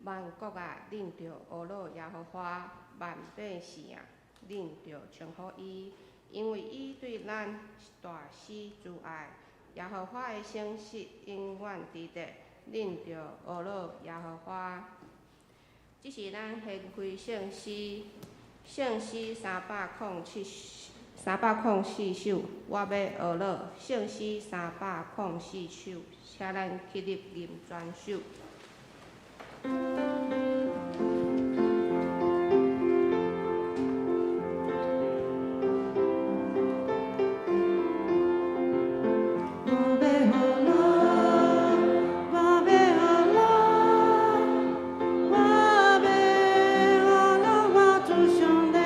萬國啊，恁著呵咾耶和華；萬百姓啊，恁著稱呼伊，因為伊對咱大施慈愛。耶和華的誠實永遠佇咧，恁著呵咾耶和華。這是咱掀開聖詩，聖詩307、304首，我要呵咾聖詩304首，請咱起立吟全首。我欲呵咾，我欲呵咾，我欲呵咾我主上帝。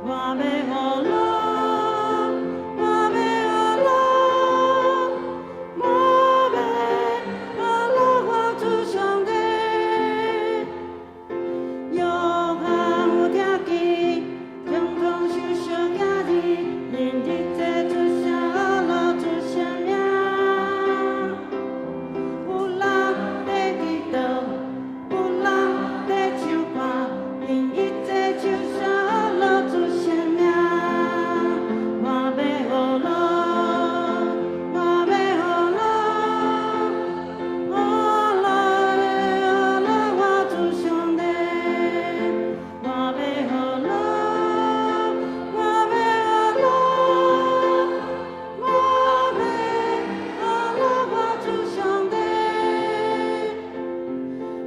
我欲呵咾，我欲呵咾，我欲呵咾我主上帝。約翰有聽見，統統受小囝兒，𪜶一齊出聲呵咾主聖名。有人佇祈禱，有人佇唱歌，𪜶一齊唱聲呵咾主聖名。我欲呵咾，我欲呵咾，呵咾呵咾我主上帝。我欲呵咾，我欲呵咾，我欲呵咾我主上帝。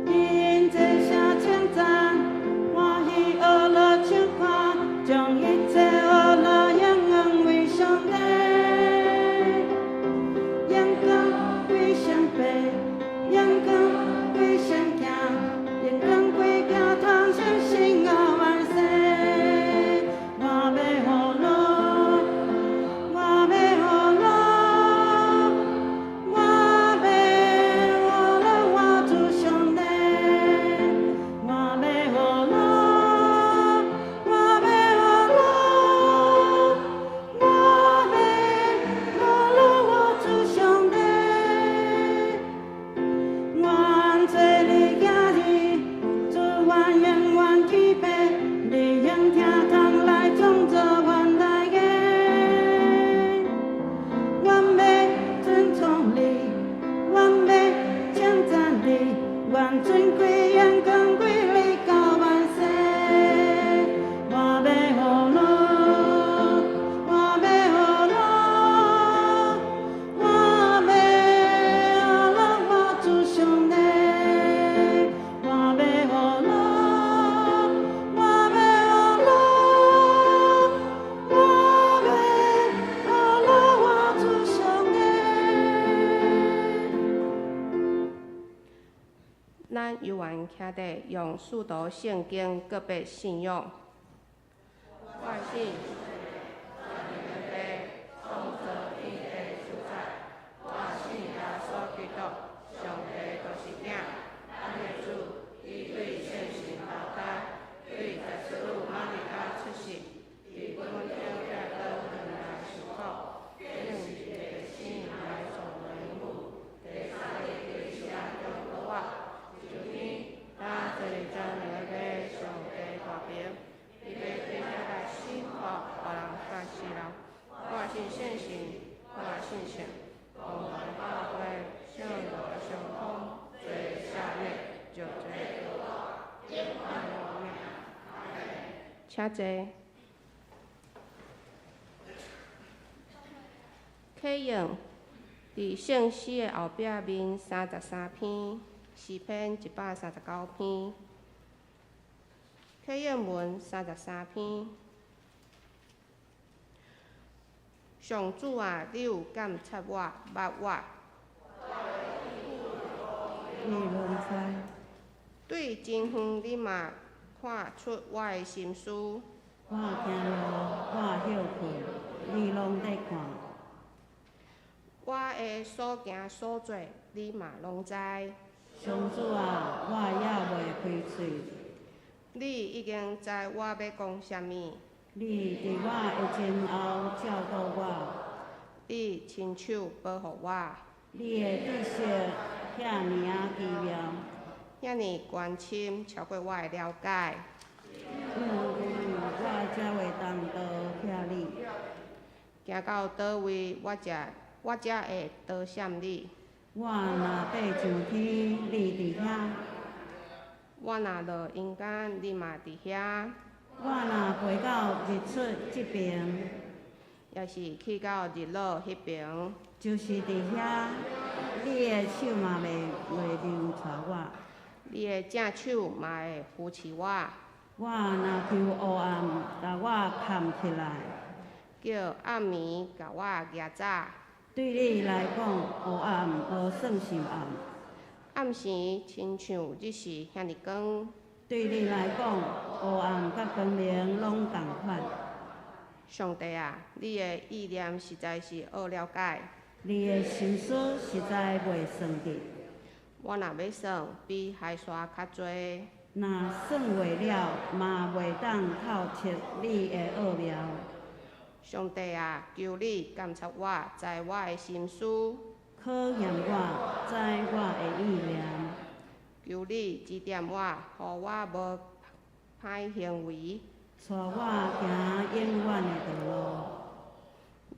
𪜶齊聲稱讚，歡喜呵咾唱歌，將一切呵咾永遠歸上帝。榮光歸上父，榮光歸上囝，榮光歸行通相信到萬世。我欲呵咾，我欲呵咾，我欲呵咾我主上帝。我欲呵咾，我欲呵咾，我欲呵咾我主上帝。願做你囝兒，主願永遠天父，你用聽通來創造阮大家。阮欲尊崇你，阮欲稱讚你，願尊貴榮光歸你到萬世。我欲呵咾，我欲呵咾，我欲呵咾我主上帝。我欲呵咾，我欲呵咾，我欲呵咾我主上帝。咱猶原徛佇用使徒聖經告白信仰。我信父創造天地主宰，我信耶穌基督，上帝獨生囝，咱的主，伊對聖神投胎，對十四女瑪利亞出世，佇本丟彼拉多園內受苦，釘十字架死埋葬榮母，第三日佇死人中復活，上天，他坐佇全能的父上帝大爿，伊欲對遮來審判活人佮死人。我信聖神，我信聖，共同教會，聖徒相通，罪赦免，肉體復活，永活。請坐。啟用佇聖詩的後壁面33篇，詩篇139篇。啟應文33篇。上主啊，你有鑒察我，捌我。你攏知。對真遠，你嘛看出我的心思。我行路，我歇睏，你攏咧看。我的所行所做，你嘛攏知。上主啊，我猶未開喙，你已經知我欲講啥物。你佇我的前後照顧我。你親手保護我。你的知識遐爾仔奇妙。遐爾關深，超過我的了解。我才會當倒避你。行到佗位，我才會躲閃你。我若爬上天，你佇遐；我若落陰間，你嘛佇遐。我若飛到日出這爿，抑是去到日落彼爿，就是佇遐，你的手嘛袂離帶我。你的正手嘛會扶持我。我若求黑暗共我崁起來，叫暗暝共我夯罩。對你來講，黑暗無算甚暗。暗時親像日時遐爾光。對你來講，黑暗佮光明攏仝款。上帝啊，你的意念實在是奧了解。你的心思實在袂算得。我若欲算，比海沙較濟。若算袂了，嘛袂當透徹你的奧妙。上帝啊，求你監察我，知我的心思。考驗我，知我的意念。求你指點我，予我無歹行為。帶我行永遠的道路。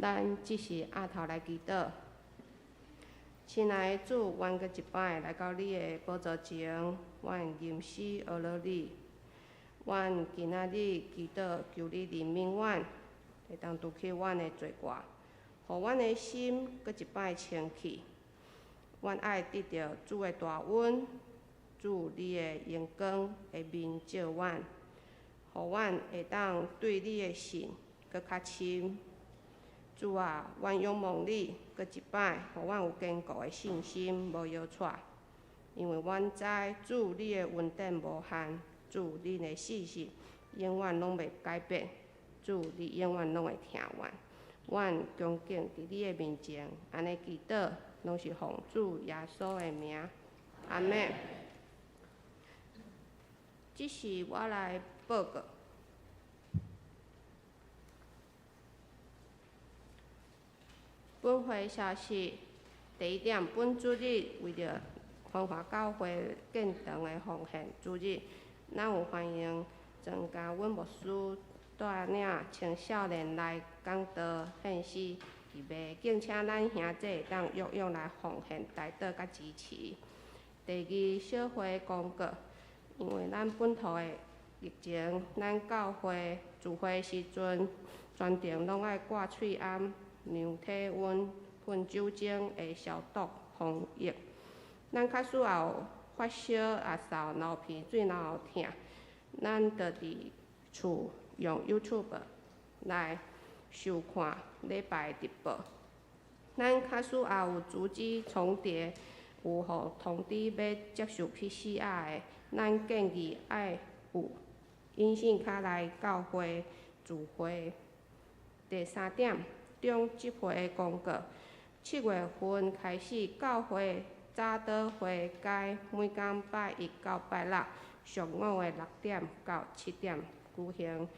咱這時阿頭來祈禱。親愛的主，阮閣一擺來到你的寶座前，阮吟詩阿羅你。阮今仔日祈禱，求你憐憫阮，會當除去阮的罪過，予阮的心閣一擺清氣。阮愛得著主的大恩，主你的榮光的面照阮，予阮會當對你的信閣較深。主啊，阮仰望你，閣一擺，予阮有堅固的信心，無搖掣。因為阮知主你的恩典無限，主你的信實永遠攏袂改變，主你永遠攏會疼阮。阮恭敬佇你的面前，按呢祈禱，攏是奉主耶穌的名，阿們。這是我來報告。本會消息，第一點，本主日為著繁華教會建堂的奉獻主日，咱有歡迎莊家穩牧師帶領青少年來講道獻詩預備，敬請咱兄弟會當躍躍來奉獻、代禱佮支持。第二，小會公告，因為咱本土的疫情，咱教會聚會時陣，全程攏愛掛喙罨、量體溫、噴酒精的消毒防疫。咱假使也有發燒、咳嗽、流鼻水、咽喉疼，咱就佇厝用 YouTube 來收看禮拜直播。咱假使也有足跡重疊，有予通知欲接受 PCR 的，咱建議愛有陰性卡來教會聚會。第三點，中執會的公告，7月份開始，教會早禱會改每工拜一到拜六上午的6點到7點舉行。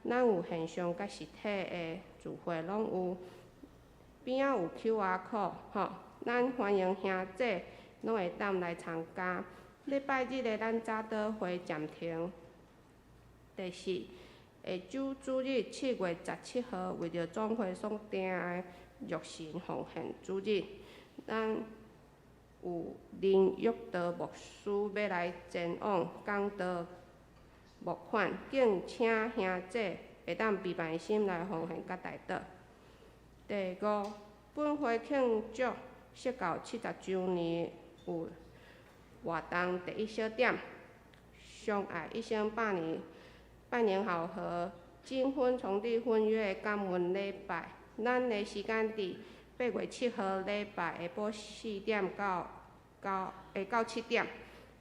咱有線上佮實體的聚會攏有，邊仔有 QR code 吼，咱歡迎兄弟攏會當來參加。禮拜日的咱早禱會暫停。第四，下週主日7月17號，為著總會所訂的熱心奉獻主日，咱有林玉道牧師欲來前往講道募款，敬請兄弟會當備辦心來奉獻佮代禱。第五，本會慶祝釋教70週年有活動第一小點，相愛一生百年，百年好合，金婚重締婚約感恩禮拜。咱的時間佇8月7號禮拜下晡4點到7點，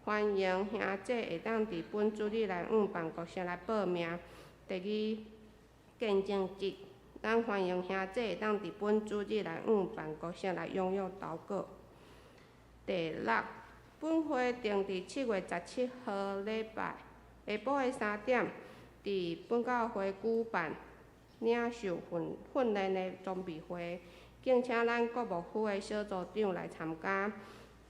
歡迎兄弟會當佇本主日來往辦公室來報名。第二，見證節，咱歡迎兄弟會當佇本主日來往辦公室來踴躍禱告。第六，本會定佇7月17號禮拜下晡的3點，佇本教會舉辦領袖訓練的裝備會，敬請咱各牧區的小組長來參加。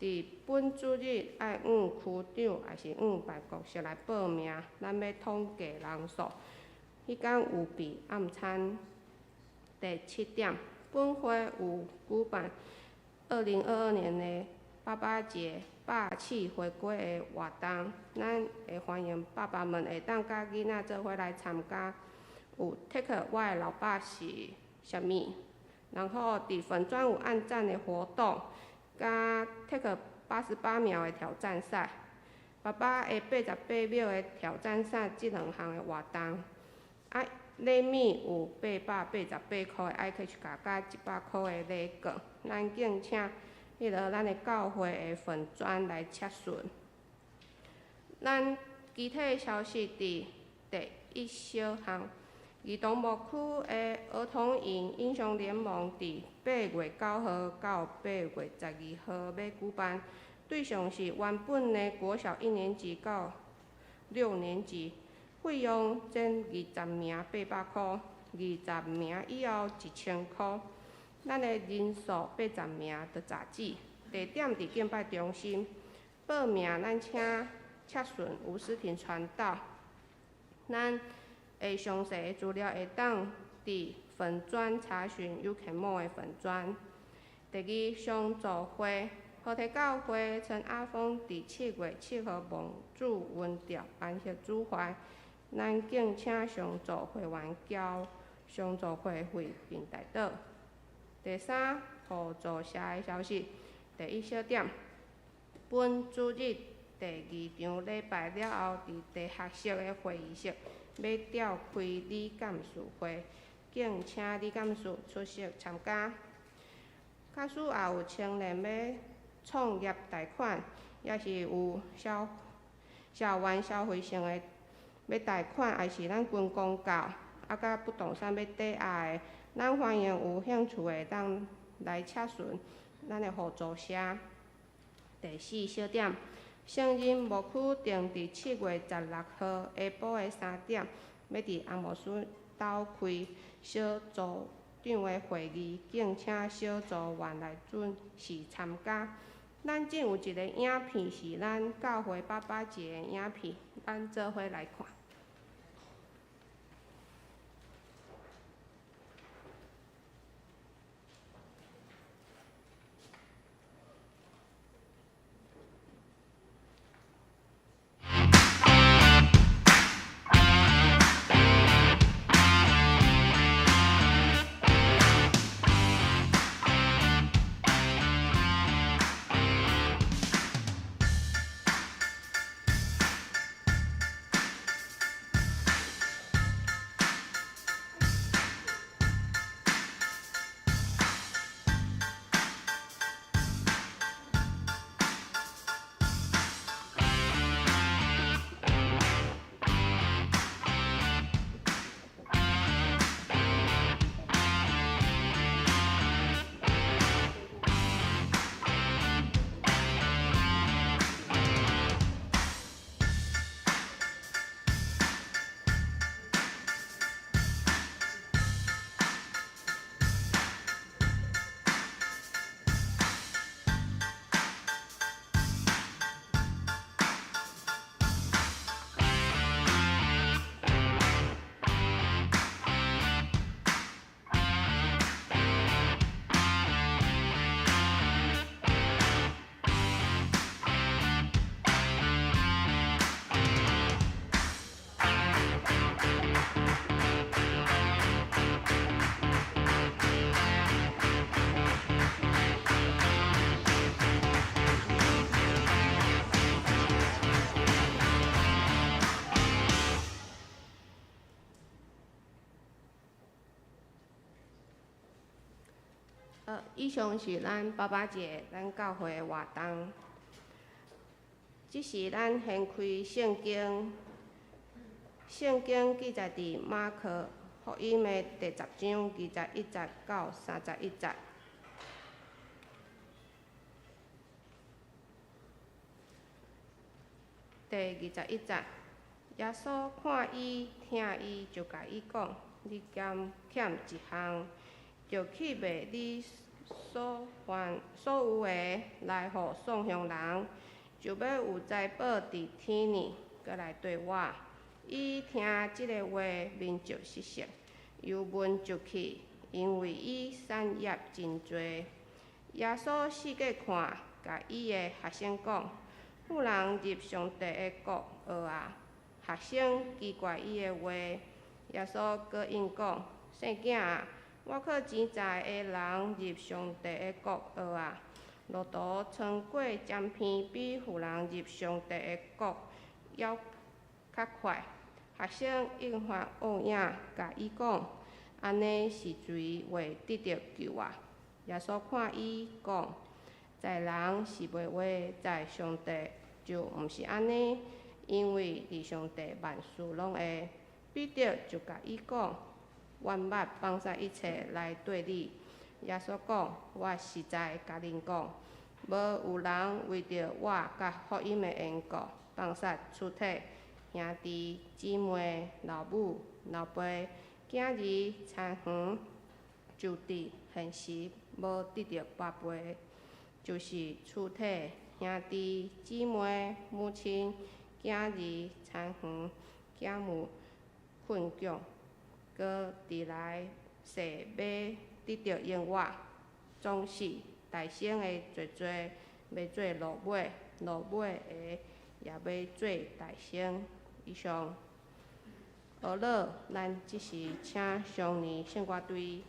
伫本主日愛向區長，抑是向辦公室來報名，咱欲統計人數。彼工有備暗餐。第七點，本會有舉辦2022年的爸爸節霸氣回歸的活動，咱會歡迎爸爸們會當佮囡仔做伙來參加。有 tag 我的老爸是啥物，然後佇粉專有按讚的活動，佮 tag 88秒的挑戰賽，爸爸的88秒的挑戰賽，這兩項的活動。啊，禮物有888箍的 iCash 卡，佮100箍的禮券，咱敬請彼囉咱的教會的粉專來查詢。咱其他的消息佇第一小項，兒童牧區的兒童營英雄聯盟佇8月9號到8月12號欲舉辦，對象是原本的國小一年級到六年級。費用前20名800箍，20名以後1000箍。咱的人數80名就截止，地點佇敬拜中心。報名咱請洽詢吳思婷傳道。咱的詳細的資料會當佇粉專查詢 U-Can-More 的粉專。第二，上組會，和體教會陳阿峰佇7月7號望主恩召安息主懷。咱敬請上組會員交上組會費並代禱。第三，互助社的消息。第一小點，本主日第二場禮拜了後，佇地下室的會議室欲召開理監事會，敬請理監事出席參加。假使也有青年欲創業貸款，抑是有消校園消費性的欲貸款，抑是咱軍公教，啊，佮不動產欲抵押的，咱歡迎有興趣的當來洽詢咱的互助社。第四小點，聖人牧區定佇7月16號下晡的3點，欲佇紅牧師兜開小組長的會議，敬請小組員來準時參加。咱這有一個影片是咱教會爸爸節的影片，咱做伙來看。以上是咱爸爸節咱教會的活動。這是咱掀開聖經，聖經記載佇馬可福音的第10章21節到31節。第21節，耶穌看伊疼伊，就共伊講：你減欠一項，著去賣你所還所有的來予喪窮人，就欲有財寶佇天呢，閣來綴我。伊聽這个話，面就失色，憂悶就去，因為伊產業真濟。耶穌四界看，共伊的學生講：富人入上帝的國厄啊！學生奇怪伊的話。耶穌閣應講：細囝啊，我靠錢財的人入上帝的國厄啊！駱駝穿過針鼻比富人入上帝的國猶較快。學生越發惡影，共伊講：按呢是誰會得著救啊？耶穌看伊講：在人是袂話，在上帝就毋是按呢，因為佇上帝萬事攏會。彼得就共伊講：阮捌放捨一切來綴你。耶穌講：我實在共恁講，無有人為著我佮福音的緣故，放捨厝體、兄弟、姊妹、老母、老爸、囝兒、田園，就佇現時無得著百倍，就是厝體、兄弟、姊妹、母親、囝兒、田園，兼有困窘，閣佇來世欲得著永活。總是大先的濟濟欲做落尾，落尾的也欲做大先。以上。呵咾，咱這時請少年聖歌隊。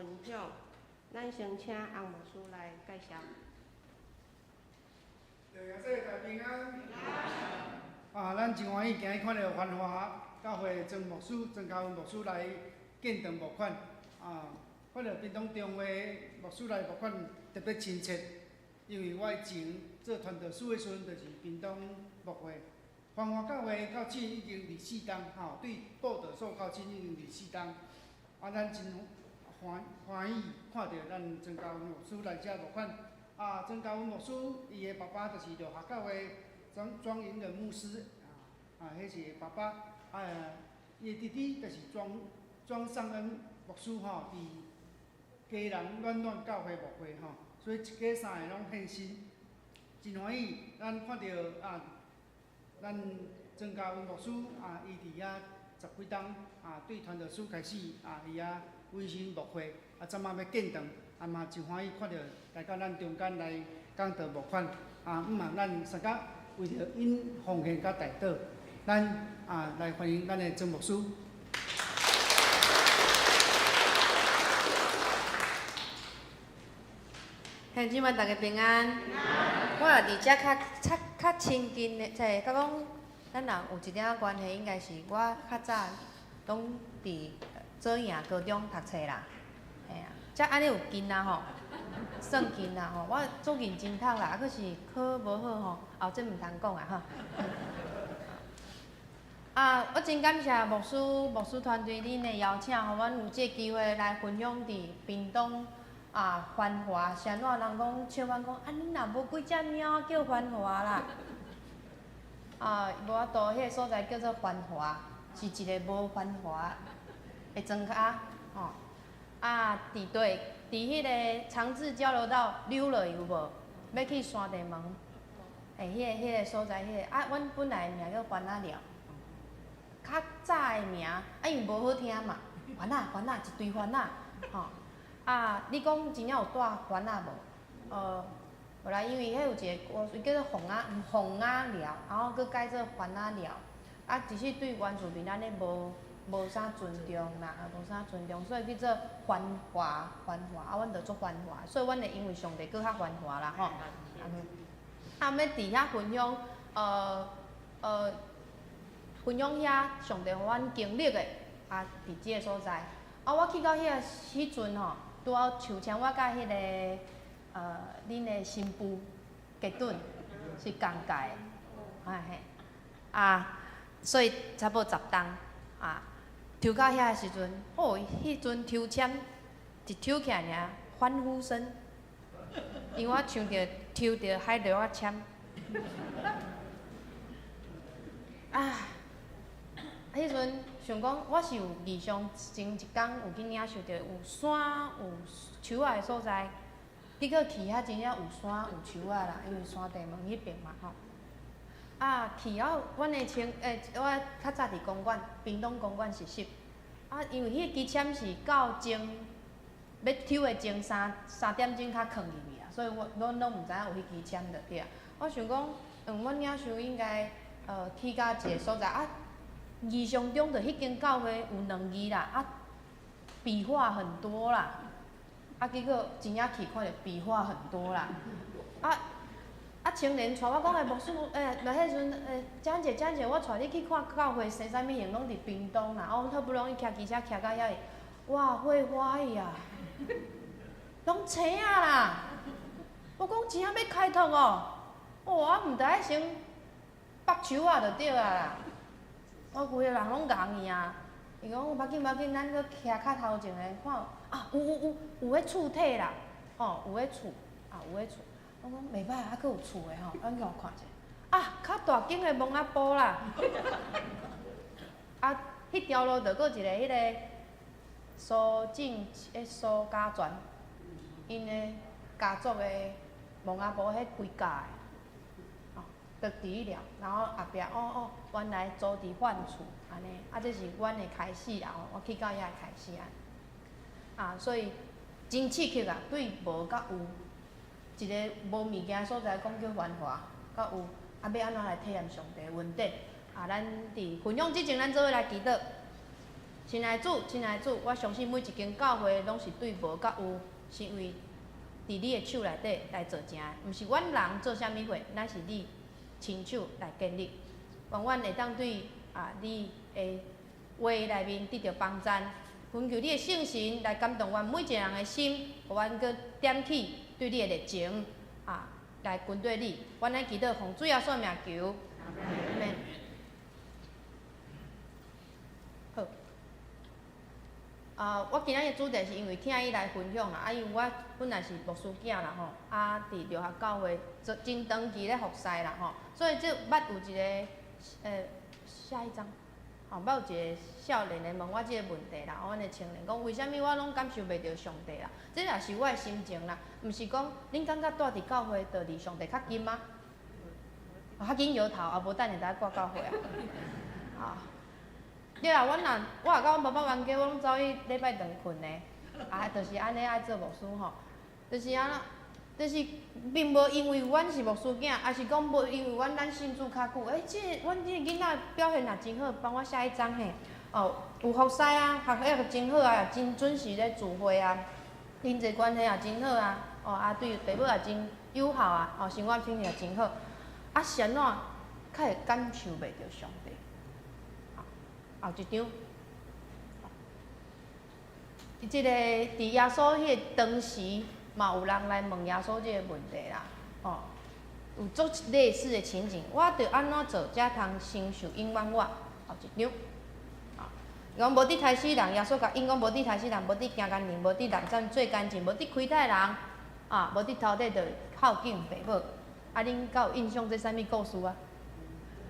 分享。咱先請洪牧師來介紹。耶穌大平安。啊，咱真歡喜今日看著繁華教會曾牧師、曾嘉文牧師來建堂募款。啊，看著屏東中會牧師來募款特別親切，因為我以前做傳道士的時陣，就是屏東牧會。繁華教會到今已經24冬，吼，對布道所到今已經24冬。啊，咱真歡歡喜看著咱曾嘉文牧師來遮募款。啊，曾嘉文牧師伊的爸爸就是六合教會莊莊盈仁牧師，啊，彼是爸爸。啊，伊的弟弟就是莊莊尚恩牧師吼，佇基隆暖暖教會牧會吼，所以一家三个攏獻身，真歡喜。咱看著啊，咱曾嘉文牧師啊，伊佇遐十幾冬啊，對傳道書開始啊，伊遐委身牧會，啊，這馬欲建堂，啊嘛真歡喜看著來到咱中間來講道募款，啊，毋嘛咱相共為著𪜶奉獻佮代禱，咱啊來歡迎咱的曾牧師。兄弟姊妹，大家平安。我若佇遮較較較親近的，即係較講，咱人有一點仔關係，應該是我較早攏佇左營高中讀冊啦。嘿啊，遮按呢有近啊吼，算近啊吼。我足認真讀啦，啊，閣是考無好吼，哦，這毋通講啊吼。啊，我真感謝牧師、牧師團隊恁的邀請，予阮有這个機會來分享佇屏東。啊，繁華，是按怎人講笑阮講，啊，恁若無幾隻貓叫繁華啦。啊，無法度，彼个所在叫做繁華，是一个無繁華的莊跤，吼。啊，佇對，佇彼个長治交流道溜落去有無？欲去山地門，欸，彼个所在，彼个啊，阮本來的名叫番仔寮，較早的名，啊，因為無好聽嘛，番仔番仔一堆番仔，吼。啊，你講真正有帶番仔無？無啦，因為彼有一个歌詞叫做鳳仔鳳仔寮，然後閣改做番仔寮。啊，其實對原住民按呢無無啥尊重啦，無啥尊重，所以叫做繁華繁華，啊，阮就足繁華，所以阮會因為上帝閣較繁華啦，吼。啊，欲佇遐分享，分享遐上帝予阮經歷的，啊，佇這个所在。啊，我去到遐彼陣吼。拄好抽籤，我佮彼个恁的新婦結婚是仝屆的，哎嘿，啊，所以差不多10冬啊，抽到遐的時陣，哦，彼陣抽籤一抽起來爾，歡呼聲，因為我像著抽著海螺仔籤，啊，彼陣想講，我是有異象，前一工有去領受著有山有樹仔的所在，結果去遐真正有山有樹仔啦，因為山地門彼邊嘛吼。啊，去了，阮的親欸，我較早佇公館，屏東公館實習。啊，因為彼支籤是到前欲抽的前三三點鐘較囥入去啊，所以我阮攏毋知影有彼支籤就對啊。我想講，阮領袖應該去到一个所在啊。異象中，就彼間教會有兩字啦，啊，筆畫很多啦，啊，結果真正去看著筆畫很多啦，啊啊，青年帶我講欸，牧師，欸，那彼陣欸，張姐張姐，我帶你去看教會生啥物形，攏佇屏東啦，啊，阮好不容易騎機車騎到遐去，哇，會花呀，攏青仔啦，我講真正欲開拓哦，哦，我毋知愛先縛樹仔就對啊啦。我規个人攏戆去啊！伊講無要緊無要緊，咱閣徛較頭前的看，啊有有有有彼厝體啦，吼有彼厝，啊有彼厝。我講袂歹，還閣有厝的吼，咱去予看者。啊，較大間的墓仔埔啦。啊，彼條路就閣一个彼个蘇進欸蘇家全，𪜶的家族的墓仔埔，彼規家的。就佇彼了，然後後壁哦哦，原來租佇換厝按呢，啊這是阮的開始啊，我去到遐的開始啊，啊所以真刺激啊，對無佮有，一个無物件所在講叫繁華，佮有，啊欲按怎來體驗上帝恩典？啊，咱佇分享之前，咱做伙來祈禱。親愛主，親愛主，我相信每一間教會攏是對無佮有，是因為佇你的手內底來造成的，毋是阮人做啥物貨，乃是你親手來建立。願阮會當對啊你的話內面得著幫贊，懇求你的聖神來感動阮每一個人的心，予阮閣點起對你的熱情啊，來跟綴你。阮來祈禱，奉主耶穌名求，阿們。好。啊，我今仔日主題是因為聽伊來分享啦，啊，因為我本來是牧師囝啦吼，啊，佇著學教會做真長期咧服侍啦吼，所以這捌有一個，下一張，吼，捌有一個少年的問我這個問題啦，阮的青年講，為啥物我攏感受袂著上帝啦？這也是我的心情啦，毋是講恁感覺蹛佇教會就離上帝較近嗎？較緊搖頭，啊無等下就愛掛教會啊。啊，對啊，阮若我若佮阮爸爸冤家，我攏走去禮拜堂睏呢。啊，就是按呢愛做牧師吼，就是按怎，就是並無因為阮是牧師囝，抑是講無因為阮咱信主較久。欸，這個阮這個囡仔表現也真好，幫我下一張嘿。哦，有服侍啊，學業真好啊，也真準時咧聚會啊，人際關係也真好啊。哦，啊對爸母也真友好啊，哦，生活品質也真好。啊，是按怎較會感受袂著上帝？後一張，這个佇耶穌彼个當時，嘛有人來問耶穌這个問題啦，哦，有足類似的情景，我著按怎做才通承受永遠我？後一張，啊，伊講無得刣死人，耶穌共𪜶講無得刣死人，無得行姦淫，無得濫佔做工錢，無得虧待人，啊，無得偷塊著孝敬爸母。啊，恁敢有印象這啥物故事啊？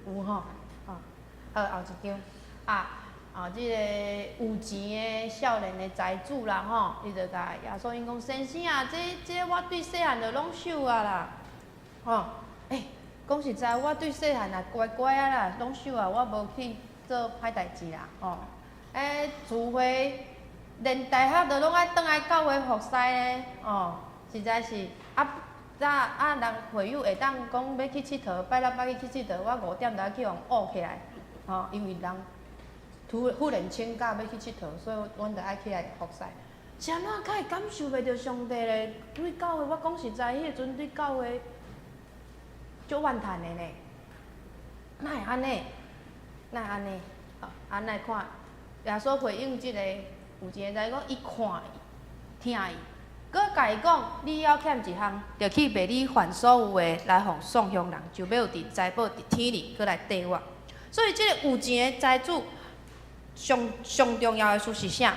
有吼，啊，好，後一張。啊，啊，這個有錢的少年的財主啦，吼，伊就共耶穌𪜶講，先生啊，這這我對細漢就攏守啊啦，吼，欸，講實在，我對細漢也乖乖啊啦，攏守啊，我無去做歹代誌啦，吼，欸，聚會連大學都攏愛轉來教會服侍咧，哦，實在是啊，早啊人會友會當講欲去𨑨迌，拜六愛去𨑨迌，我五點就愛去予唵起來，吼，因為人。突忽然請假欲去𨑨迌，所以阮著愛起來服侍。是按怎較會感受袂著上帝咧？對教會，我講實在，彼個陣對教會足怨嘆的呢。哪會按呢？哪會按呢？好，按來看，耶穌回應這個有錢的財主，伊看伊，疼伊，閣共伊講：你猶欠一項，著去賣你凡所有的來予喪窮人，就欲有佇財寶佇天裡，閣來綴我。所以這個有錢的財主。上上重要的事是啥？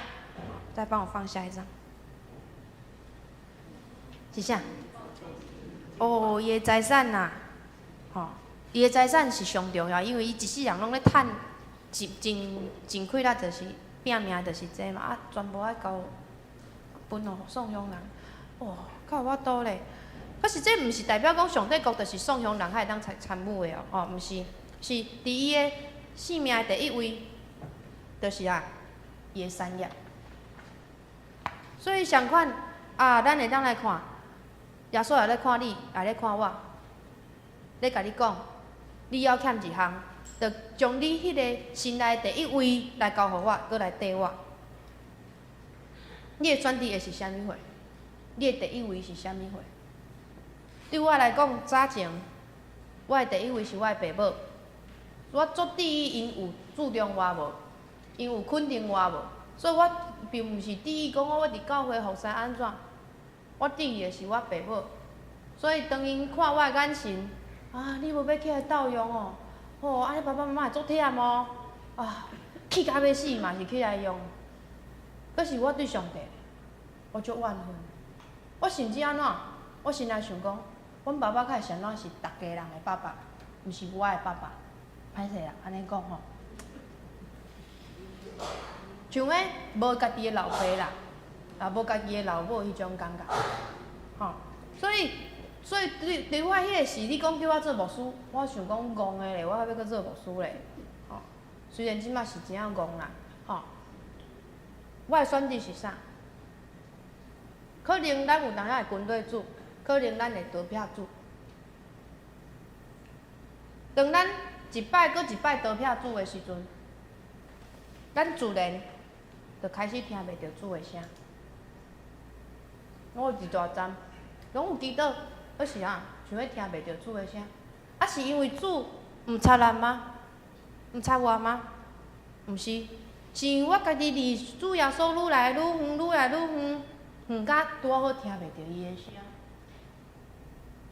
再幫我放下一張。是啥？哦，伊的財產呐，吼，伊的財產是上重要，因為伊一世人攏咧趁，真真真虧力，就是拼命就是這嘛，啊，全部愛交分予喪窮人，哦，敢有法度咧？可是這毋是代表講上帝國就是喪窮人較會當參參與的哦，哦，毋是，是佇伊的性命的第一位。就是啊，伊的產業。所以相款啊，咱會當來看，耶穌也咧看你，也咧看我，咧共你講，你猶欠一項，就將你彼个心內第一位來交予我，閣來綴我。你的選擇會是啥物貨？你的第一位是啥物貨？對我來講，早前我的第一位是我的爸母，我足注意𪜶有注重我無？𪜶有肯定我無？所以我並毋是注意講我佇教會服侍按怎，我注意的是我爸母。所以當𪜶看我的眼神，啊，你無欲起來鬥用哦？哦，按呢爸爸媽媽會足忝哦。啊，氣甲欲死嘛是起來用。可是我對上帝，我足怨恨。我甚至按怎？我心內想講，阮爸爸較會是按怎是逐家人的爸爸，毋是我的爸爸。歹勢啦，按呢講吼。像彼無家己的老爸啦，啊，無家己的老母彼種感覺，吼。所以，所以對對我彼个時，你講叫我做牧師，我想講戇的咧，我還欲閣做牧師咧，吼。雖然這馬是真正戇啦，吼。我的選擇是啥？可能咱有當時會跟綴主，可能咱會逃避主。當咱一擺閣一擺逃避主的時陣，咱自然就開始聽袂著主的聲。我有一大站，攏有祈禱，可是啊，像欲聽袂著主的聲。啊，是因為主毋插咱嗎？毋插我嗎？毋是，是因為我家己離主耶穌愈來愈遠，愈來愈遠，遠甲拄好聽袂著伊的聲。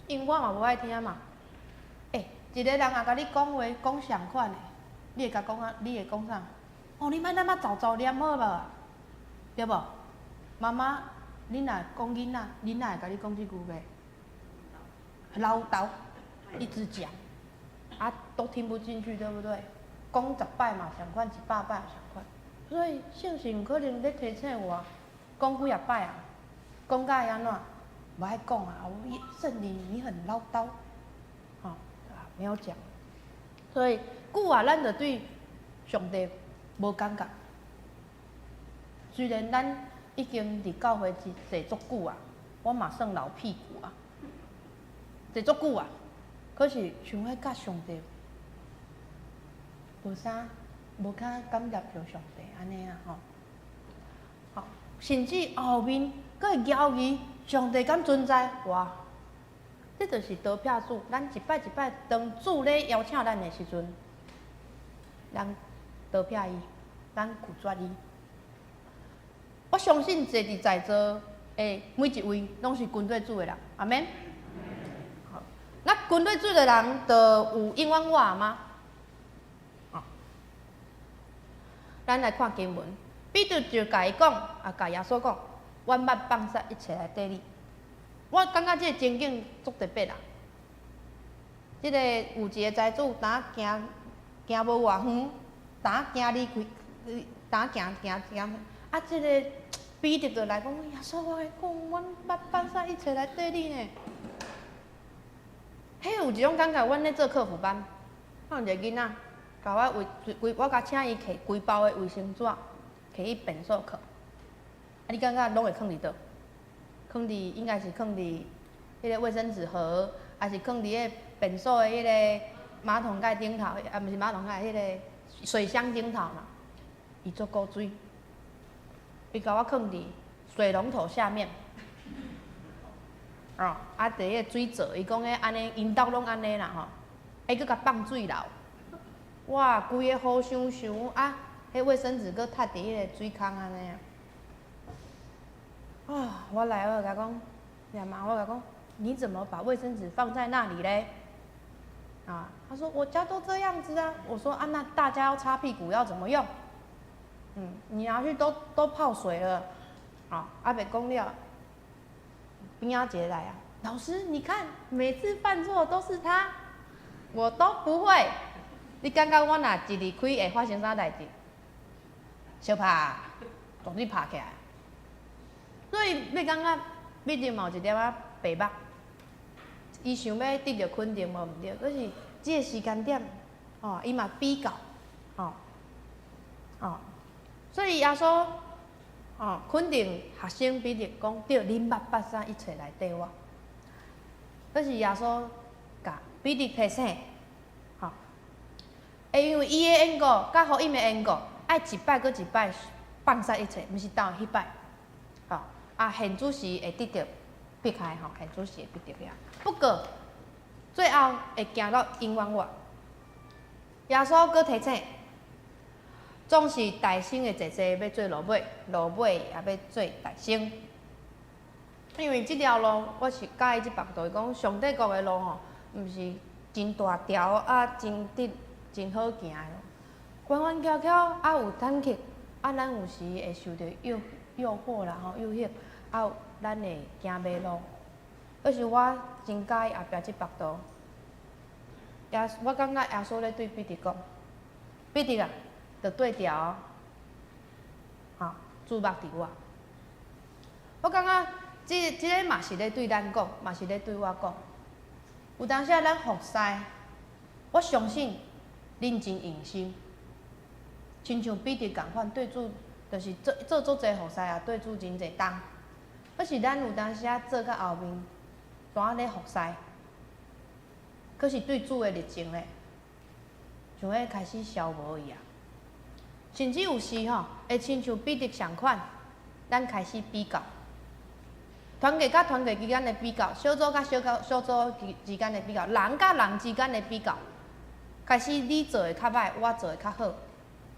因為我嘛無愛聽嘛。欸，一個人若共你講話講相款的，你會共講啊？你會講啥？哦，你莫那麼嘮嘮念好無？對無？媽媽，恁若講囡仔，囡仔會共你講這句話？嘮叨，一直講，啊，都聽不進去，對不對？講十擺嘛相款，100擺嘛相款。所以聖神有可能咧提醒我，講幾仔擺啊，講甲會按怎？無愛講啊！聖靈你很嘮叨，吼，啊，沒有講。所以久啊，咱就對上帝無感覺。雖然咱已經佇教會坐足久啊，我嘛算老屁股啊，坐足久啊，可是像欲佮上帝無啥，無較感覺著上帝按呢啊吼。吼，甚至後面閣會懷疑上帝敢存在？哇！這就是逃避主。咱一擺一擺，當主咧邀請咱的時陣，咱逃避伊，咱拒絕伊。我相信坐佇在座的每一位，攏是跟隨主的人，阿們。好，那跟隨主的人，就有永遠活嗎？哦，咱來看經文，彼得就共伊講，啊，共耶穌講，阮捌放捨一切來綴你。我感覺這個情景足特別啦。這個有一個財主，當行行無偌遠，當行離開，當行行行，啊，這個彼得就來講，耶穌，我共你講，阮捌放捨一切來綴你呢。彼有一種感覺，阮咧做課輔班，有一個囡仔，共我衛規，我共請伊提規包的衛生紙，提去便所囥。啊，你感覺攏會囥佇佗？囥佇應該是囥佇彼個衛生紙盒，還是囥佇彼個便所的彼個馬桶蓋頂頭？啊，毋是馬桶蓋，彼個水箱頂頭嘛。伊足古錐，伊共我囥佇水龍頭下面。哦，啊，佇彼個水槽，伊講彼按呢，𪜶兜攏按呢啦吼，伊閣共放水流，哇，規个雨傷傷啊，彼衛生紙閣踢佇彼個水空按呢。啊，我來我就共講，兩媽我共講，你怎麼把衛生紙放在那裡嘞？啊，他說我家都這樣子啊。我說啊，那大家要擦屁股要怎麼用？嗯，你拿去都都泡水了。啊，阿伯講了，邊仔一個來啊，老師你看，每次犯錯都是他，我都不會。你感覺我若一離開會發生啥代誌？相拍，絕對拍起來。所以你感覺彼得嘛有一點仔白目，伊想欲得著肯定無毋對，可是這個時間點，哦，伊嘛比較，哦，哦，所以耶穌，哦，肯定學生彼得講對，恁捌放捨一切來綴我。可是耶穌共彼得提醒，吼，會因為伊的緣故，佮福音的緣故，愛一擺閣一擺放捨一切，毋是投彼擺，吼。啊，現主時會得著避開吼，現主時會得著遐。不過最後會行到永遠活。耶穌閣提醒，總是大先的坐坐欲做落尾，落尾也欲做大先。因為這條路，我是佮意這幅圖，伊講上帝國的路吼，毋是真大條啊，真直、真好行的路，彎彎曲曲啊，有坦克啊，咱有時會受著誘誘惑啦吼，誘惑。啊，咱會行迷路。可是我真佮意後壁這幅圖。耶，我感覺耶穌咧對彼得講：彼得啊，著對調，吼，注目佇我。我感覺這這個嘛是咧對咱講，嘛是咧對我講。有當時咱服侍，我相信恁真用心，親像彼得仝款對主，就是做做足濟服侍啊，對主真濟冬。可是咱有當時仔做到後面，單咧服侍，可是對主的熱情咧，像欲開始消無去啊。甚至有時吼，會親像彼得仝款，咱開始比較，團契佮團契之間的比較，小組佮小組之間的比較，人佮人之間的比較，開始你做的較歹，我做的較好，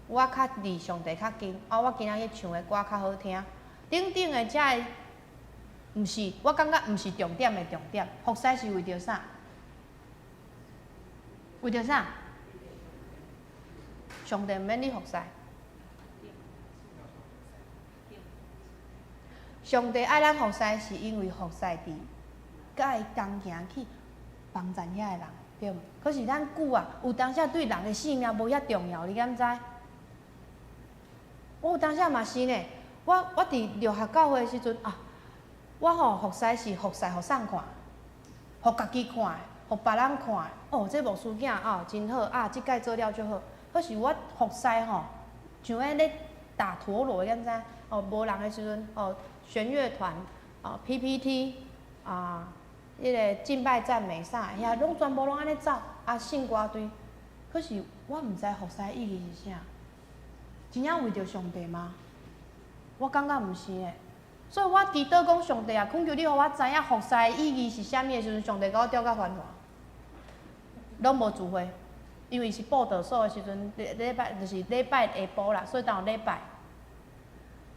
我較離上帝較近，啊，我今仔日唱的歌較好聽，等等的遮个，毋是，我感覺毋是重點的重點，服侍是為著啥？為著啥？上帝毋免你服侍。上帝愛咱服侍，是因為服侍佇佮伊同行去幫贊遐个人，對無？可是咱久啊，有當時對人的性命無遐重要，你敢知？我有當時嘛是呢，我佇六合教會的時陣啊，我吼服侍是服侍予啥看？予家己看的，予別人看的。哦，這牧師囝啊真好啊，這擺做了足好。可是我服侍吼，像彼咧打陀螺，敢知？哦，無人的時陣，哦，弦樂團，哦，PPT，啊，彼个敬拜讚美啥，遐攏全部攏按呢走，啊，聖歌隊。可是我毋知服侍意義是啥，真正為著上帝嗎？我感覺毋是的。所以我祈禱講上帝啊，懇求你予我知影服侍的意義是啥物的時陣，上帝共我調甲繁華，攏無聚會，因為是布道所的時陣，禮拜就是禮拜下晡啦，所以當有禮拜。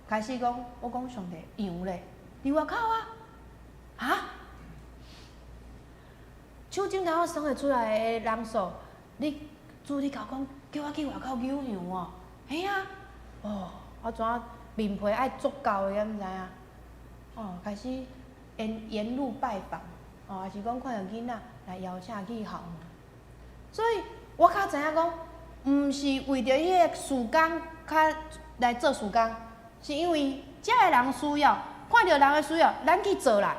開始講，我講上帝羊咧，佇外口啊，哈？手指頭算會出來的人數，你主你共我講，叫我去外口遛羊哦，嘿啊，哦，我怎面皮愛足厚的，敢毋知影？哦，開始沿路拜訪，哦，抑是講看著囡仔來邀請去校園，所以我較知影講，毋是為著彼個事工較來做事工。是因為遮个人需要，看著人的需要，咱去做啦。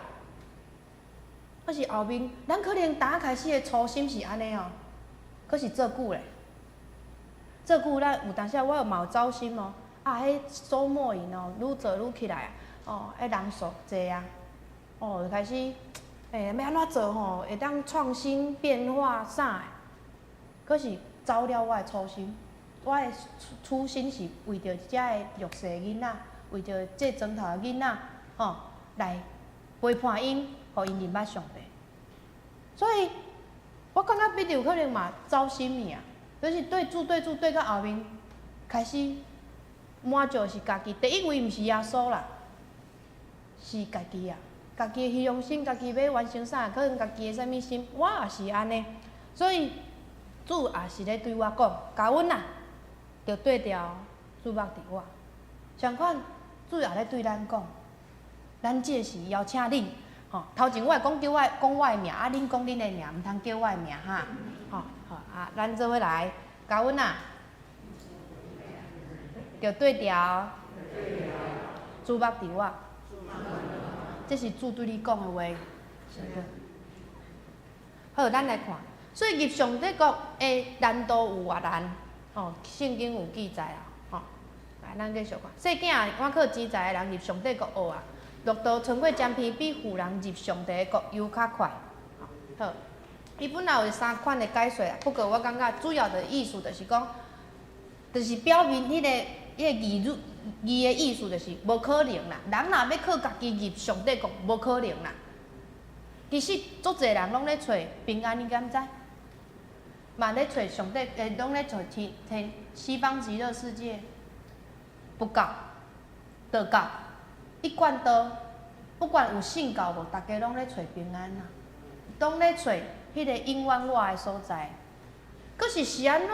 可是後面，咱可能剛開始的初心是按呢哦，可是做久咧，做久咱有當時我嘛有走心哦。啊，彼周末營哦，愈做愈起來啊，哦，彼人數濟啊，哦，就開始，欸，欲按怎做吼，會當創新變化啥的，可是走了我的初心。我的初心是為著遮个弱勢囡仔，為著這莊頭的囡仔，吼，來陪伴𪜶，予𪜶認捌上帝。所以，我感覺彼得有可能嘛走心去啊，就是對主對主對到後面，開始滿足是家己。第一位毋是耶穌啦，是家己啊，家己的虛榮心，家己欲完成啥，可能家己的啥物心，我也是按呢。所以主也是咧對我講，教阮啊。著對牢注目佇我，相款主也咧對咱講，咱這時邀請恁，吼，頭前我會講叫我講我的名，啊，恁講恁的名，毋通叫我的名哈，吼，好啊，咱做伙來，教阮啊，著對牢注目佇我，這是主對你講的話。好，咱來看，所以入上帝國的難度有偌難？吼，聖經有記載啊，吼，來，咱繼續看。細囝趕靠錢財的人入上帝國學啊，駱駝穿過針鼻比富人入上帝的國猶較快。好，伊本來有三款的解說啊，不過我感覺主要的意思就是講，就是表明彼個義語義的意思就是無可能啦。人若欲靠家己入上帝國，無可能啦。其實足濟人攏咧揣平安，你敢知？嘛咧揣上帝，欸，攏咧揣天天西方極樂世界，佛教、道教、一貫道，不管有信教無，逐家攏咧揣平安啊，攏咧揣彼个永遠活的所在。可是是按怎，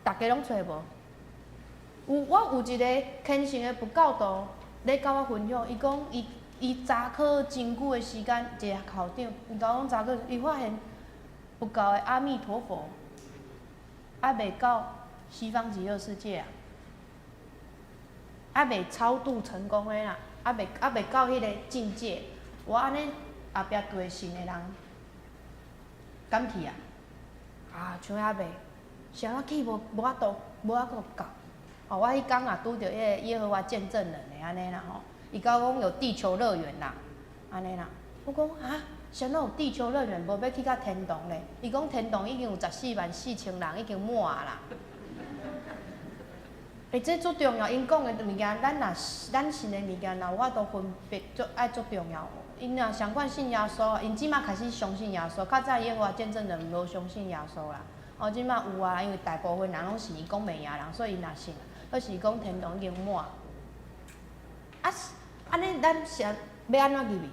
逐家攏揣無？有我有一个虔誠的佛教徒咧佮我分享，伊講伊伊查考真久的時間，一个校長，伊共我講查考，伊發現。佛教的阿彌陀佛，猶未到西方極樂世界啊，猶未超度成功的啦，猶未到彼個境界。我按呢後壁對信的人，敢去啊？啊，像猶未，是按怎去無無法度，無法度到。哦，我彼工也拄著彼个耶和華見證人的按呢啦吼，伊共我講有地球樂園啦，按呢啦，我講啊。啥物有地球樂園，無欲去到天堂咧？伊講天堂已經有14萬4千人已經滿啦。欸，這足重要，𪜶講的物件，咱若咱信的物件，若有法度分別，足愛足重要。𪜶若上款信耶穌，𪜶這馬開始相信耶穌，較早耶和華見證人無相信耶穌啦。哦，這馬有啊，因為大部分人攏是講袂贏人，所以𪜶若信，抑是講天堂已經滿。啊，按呢咱是欲按怎入去？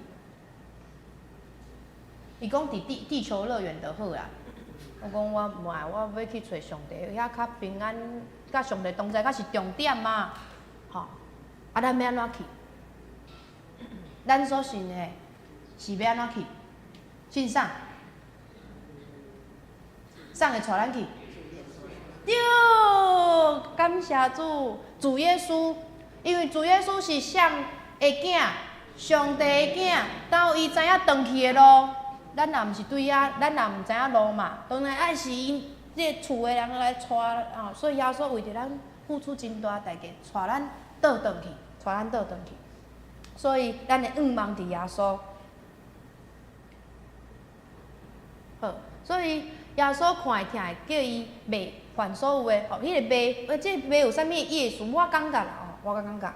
伊講佇地球樂園就好啦。我講我毋愛，我欲去揣上帝，遐較平安，佮上帝同在，才是重點嘛。吼，啊，咱欲按怎去？咱所信的是欲按怎去？信啥？啥會帶咱去？對，感謝主，主耶穌，因為主耶穌是上的囝，上帝的囝，當伊知影轉去的路，咱也毋是對遐，咱也毋知影路嘛。當然愛是𪜶這個厝的人來帶啊，所以耶穌為著咱付出真大代價，帶咱倒轉去，帶咱倒轉去。所以咱的向望佇耶穌。好，所以耶穌看會聽會叫伊賣凡所有的，吼，彼個賣，這個賣有啥物意思？我感覺啦，吼，我感覺，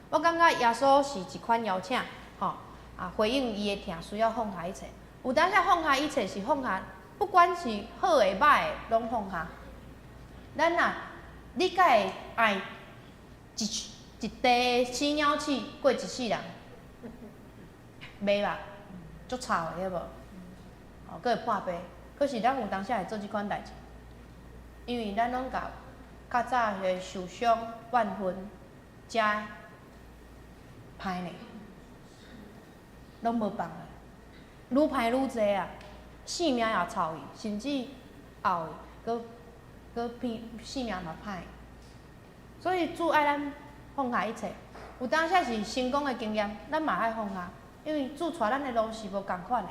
我感覺耶穌是一款邀請，吼，啊，回應伊的疼，需要放下一切。有當時放下一切是放下，不管是好的歹的，攏放下。咱若，你敢會愛一塊屎尿屎過一世人？袂吧，足臭的對無？吼，閣會破病。可是咱有當時會做這款代誌，因為咱攏共較早彼个受傷、怨恨，遮歹呢，攏無放啊，愈歹愈濟啊，性命也臭去，甚至後去，閣閣變性命嘛歹。所以主愛咱放下一切，有當時是成功的經驗，咱嘛愛放下，因為主帶咱的路是無仝款的。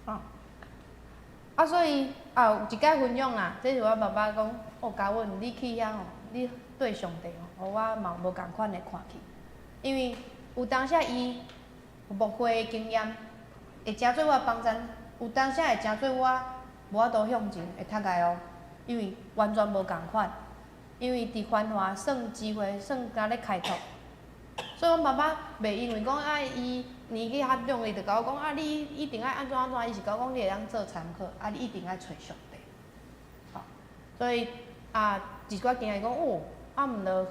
啊，啊，所以啊，有一擺分享啦，這是我爸爸講，哦，嘉文，你去遐吼，你對上帝吼，予我嘛無仝款的看去，因為有當時伊牧會的經驗，會成做我的幫贊，有當時會成做我無法度向前會踢礙哦，因為完全無仝款，因為佇繁華算機會算敢咧開拓，所以阮爸爸袂因為講啊，伊年紀較長，伊就共我講啊，你一定愛按怎按怎，伊是共我講你會當做參考，啊，你一定愛揣上帝，吼，所以啊，一寡經驗講哦，啊毋著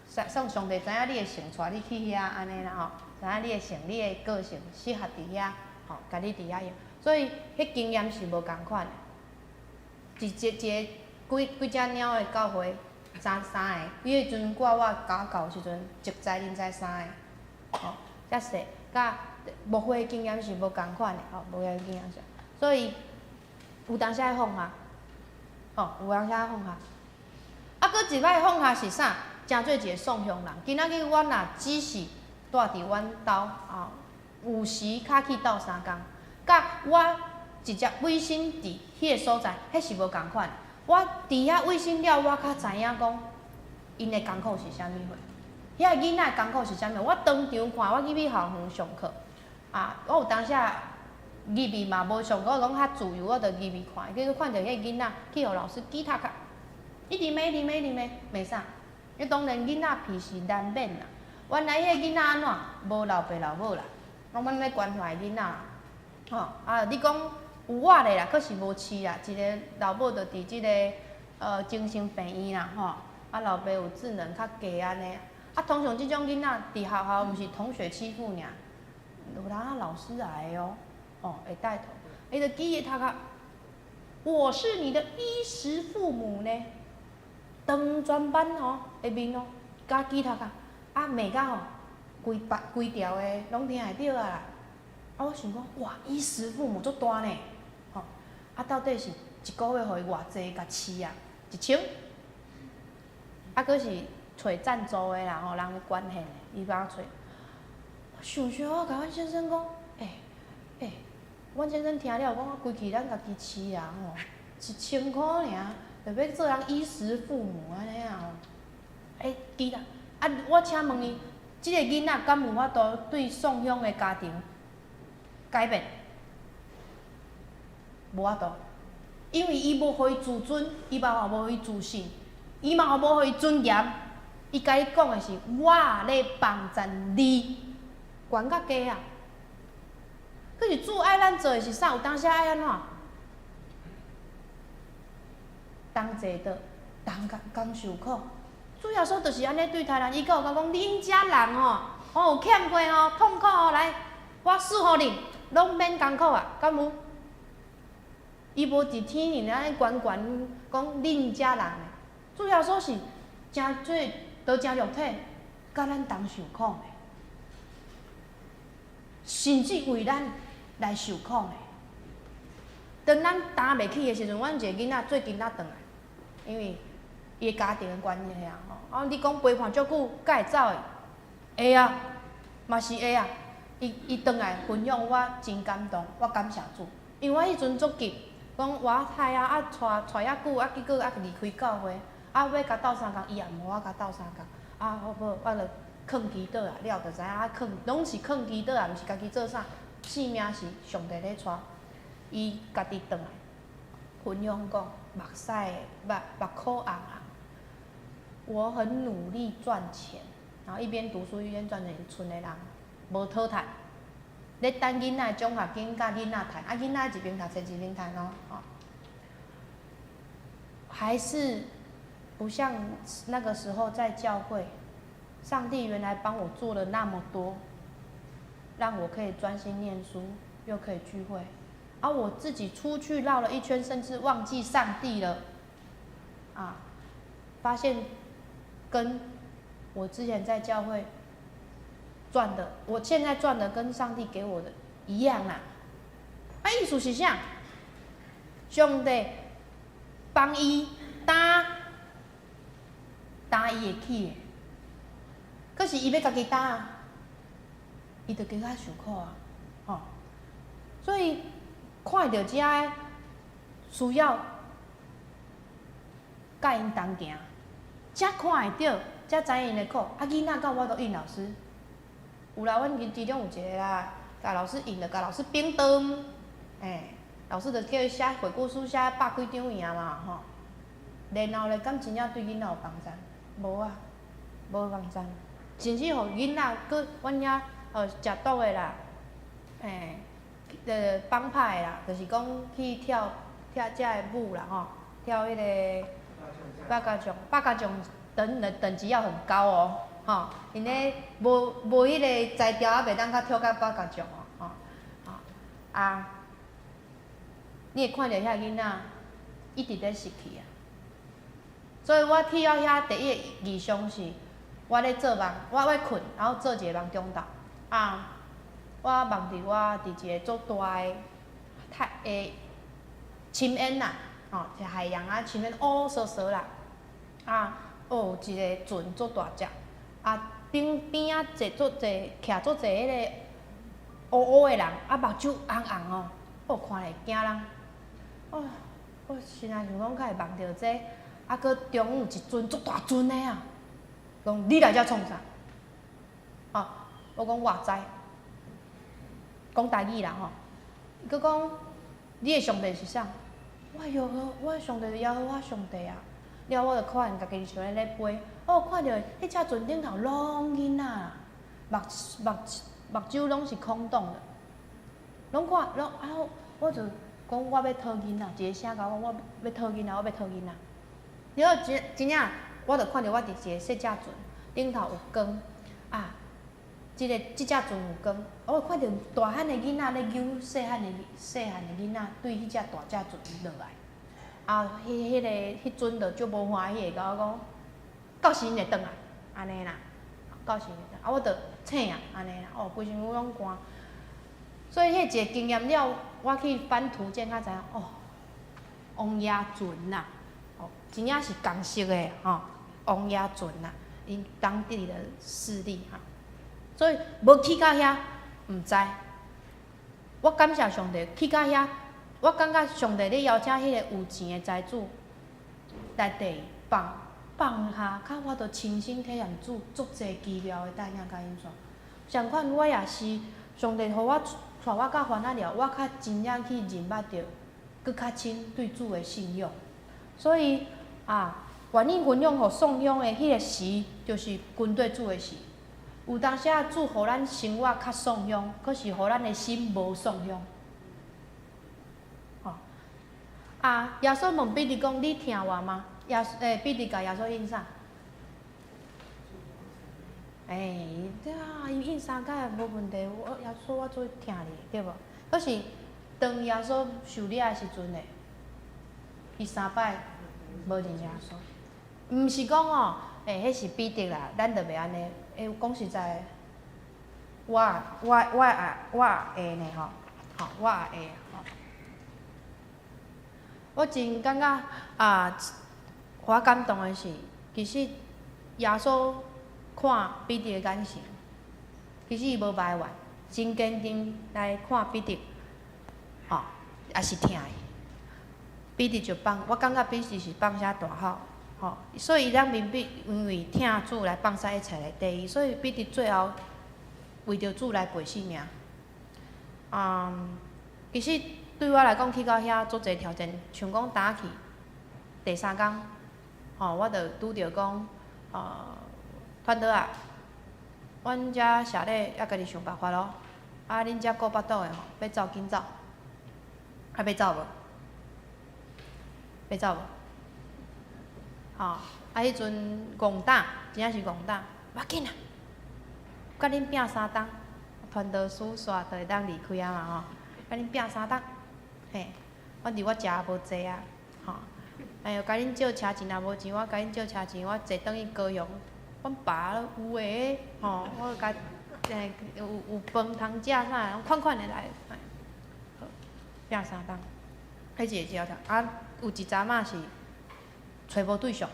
算上帝知影你的性帶你去遐按呢啦吼，知影你的性、你的個性適合佇遐，吼，共你佇遐用，所以彼經驗是無仝款的，一一一個幾幾隻貓的教會，三三个，伊彼陣掛我教教時陣，一才人才三个，吼，遮細，佮牧會經驗是無仝款的，吼，無仝經驗是，所以有當時愛放下，吼，有當時愛放下。啊，閣一擺放下是啥？成做一個送香人。今仔日我若只是蹛佇阮兜啊，有時較去鬥相共，佮我直接委身佇彼個所在，彼是無仝款的。我佇遐委身了，我較知影講，𪜶的艱苦是啥物貨，遐個囡仔的艱苦是啥物。我當場看，我入去校園上課，啊，我有當時入去嘛無上課，講較自由，我就入去看，結果看著彼個囡仔去予老師擊頭殼，一直罵，一直罵，一直罵，罵啥？伊當然囡仔皮是難免啦。原來彼個囡仔按怎？無老爸老母啦，攏阮咧關懷囡仔，吼啊！你講有我咧啦，可是無飼啦，一个老母就佇這个精神病院啦，吼啊老爸有智能較低按呢。啊，通常這種囡仔佇學校毋是同學欺負爾，有當老師來哦，哦會帶頭，伊就記伊頭殼，我是你的衣食父母呢，當全班吼的面哦，共舉頭殼，啊罵甲吼，規班規條的攏聽會著啊啦。啊，我想講，哇，衣食父母足大呢，吼，啊到底是一个月予伊偌濟共飼啊？1000？啊，閣是揣贊助的啦，吼，人咧捐獻的，伊幫揣。我想想，我共阮先生講，欸欸，阮先生聽了講，規氣咱家己飼啊，吼，1000箍爾，就欲做人衣食父母按呢啊，吼，欸，記啦，啊，我請問伊，這个囡仔敢有法度對送養的家庭改變？無法度，因為伊無予伊自尊，伊爸爸無予伊自信，伊嘛無予伊尊嚴，伊共伊講的是我咧幫贊你，懸較低啊。可是主愛咱做的是啥？有當時愛按怎？同齊的，同共共受苦。主耶穌就是按呢對待咱，伊閣有講，恁遮人吼，哦有欠過吼，痛苦吼，來，我賜予恁，攏免艱苦啊，敢有？伊無佇天爾按呢懸懸講恁遮人，主耶穌是誠做道成肉體，佮咱同受苦的，甚至為咱來受苦的。當咱擔袂起的時陣，阮一个囡仔最近才轉來，因為伊的家庭的關係啊，吼，啊，你講陪伴足久，敢會走的？會啊，嘛是會啊。伊伊轉來分享，我真感動，我感謝主，因為我彼陣足急，講我太啊，啊，帶帶遐久，啊，結果啊離開教會，啊，欲共鬥相共，伊也毋予我共鬥相共，啊，好無，我就囥祈禱啊，了就知影啊，囥攏是囥祈禱啊，毋是家己做啥，性命是上帝咧帶，伊家己轉來分享講，目屎目目眶紅紅。我很努力賺錢，然後一邊讀書一邊賺錢，賰的人無討趁，咧等囡仔獎學金佮囡仔趁，啊囡仔一邊讀冊一邊趁哦，吼，還是不像那個時候在教會，上帝原來幫我做了那麼多，讓我可以專心念書，又可以聚會，而我自己出去繞了一圈，甚至忘記上帝了，啊，發現。跟我之前在教會賺的，我現在賺的跟上帝給我的一樣啦。啊，意思是啥？上帝幫伊擔擔伊會起的，可是伊欲家己擔啊，伊就加較受苦啊，吼。所以看著遮个需要佮𪜶同行。才看會著，才知𪜶的苦。啊，囡仔敢有法度應老師？有啦，阮其中有一個啦，共老師應著共老師反轉，欸，老師就叫伊寫悔過書，寫百幾張爾嘛，吼。然後咧，敢真正對囡仔有幫助？無啊，無幫助。甚至予囡仔閣阮遐食毒的啦，欸，幫派的啦，就是講去跳跳這个舞啦，吼，跳彼个。八家將，八家將等的等級要很高哦，吼，𪜶咧無無彼个才調啊，袂當較跳到八家將哦，吼，吼啊，你會看著遐囡仔一直咧失去啊，所以我去到遐第一個異象是，我咧做夢，我咧睏，然後做一個夢中晝，啊，我夢著我佇一個足大的太的深淵啦。吼，是海洋啊，深淵烏趖趖啦，啊，哦，有一个船足大隻，啊，頂邊仔坐足濟，徛足濟彼个烏烏的人，啊，目睭紅紅哦，哦，看會驚人，哦，我心內想講，敢會夢著這個，啊，閣中央有一尊足大尊的啊，講你來遮創啥？哦，我講我知，講台語啦吼，伊閣講你的上帝是啥？我耶和，我上帝是耶和華上帝啊！了我就看𪜶家己像咧飛，哦，看著彼隻船頂頭攏囡仔，目目目睭攏是空洞的，攏看攏啊！我就講我欲討囡仔，一個聲共我講我欲討囡仔，我欲討囡仔。了真真正，我就看著我佇一個細隻船頂頭有光，啊，這个這隻船有光，我看著大漢的囡仔咧揪細漢的細漢的囡仔對彼隻大隻船落來，啊，彼彼个彼陣就足無歡喜的，共我講，到時𪜶會轉來，按呢啦，到時𪜶會轉來，啊，我就醒啊，按呢啦，哦，規身軀攏寒。所以彼一个經驗了，我去翻圖鑑才知影，哦，王爺船啦，哦，真正是仝色的吼，王爺船啦，𪜶當地的勢力哈。所以無去到遐，毋知。我感謝上帝，去到遐，我感覺上帝咧邀請彼個有錢的財主來地放放下，較我就親身體驗主足濟奇妙的帶領佮引導。相款我也是，上帝予我帶我到番仔了，我較真正去認捌著，閣較深對主的信仰。所以啊，願意分享予宋鄉的彼个時，就是跟綴主的時。有當時仔主予咱生活較爽鄉，可是予咱的心無爽鄉。吼，啊，耶穌問彼得講：你疼我嗎？耶欸，彼得共耶穌應啥？欸，對啊，伊應三擺無問題。我耶穌，我足疼你，對無？可是當耶穌受掠的時陣咧，伊三擺無認耶穌。毋是講哦，欸，彼是彼得啦，咱就袂按呢。欸，講實在，我我我也我也會呢吼，吼，我也會吼。我真感覺啊，予我感動的是，其實耶穌看彼得的眼神，其實伊無埋怨，真堅定來看彼得，吼，也是疼伊。彼得就放，我感覺彼得是放下大口。吼，所以伊當面彼因為疼主來放捨一切來綴伊，所以彼得最後為著主來背性命。其實對我來講，去到遐足濟挑戰，像講早去第三工，吼，我就拄著講，傳道啊，阮遮社咧猶家己想辦法咯。啊，恁遮顧腹肚的吼，欲走緊走，啊，欲走無？欲走無？吼，啊！彼陣戇膽，真正是戇膽，無要緊啊，共恁拚三冬，傳道書煞就會當離開啊嘛吼，共恁拚三冬，嘿，反正我食也無濟啊，吼，哎喲，共恁借車錢也無錢，我共恁借車錢，我坐轉去高雄，阮爸有的，吼，我共欸有有飯通食啥，攏款款的來，好，拚三冬，彼一个招頭，啊，有一陣仔是。揣無對象，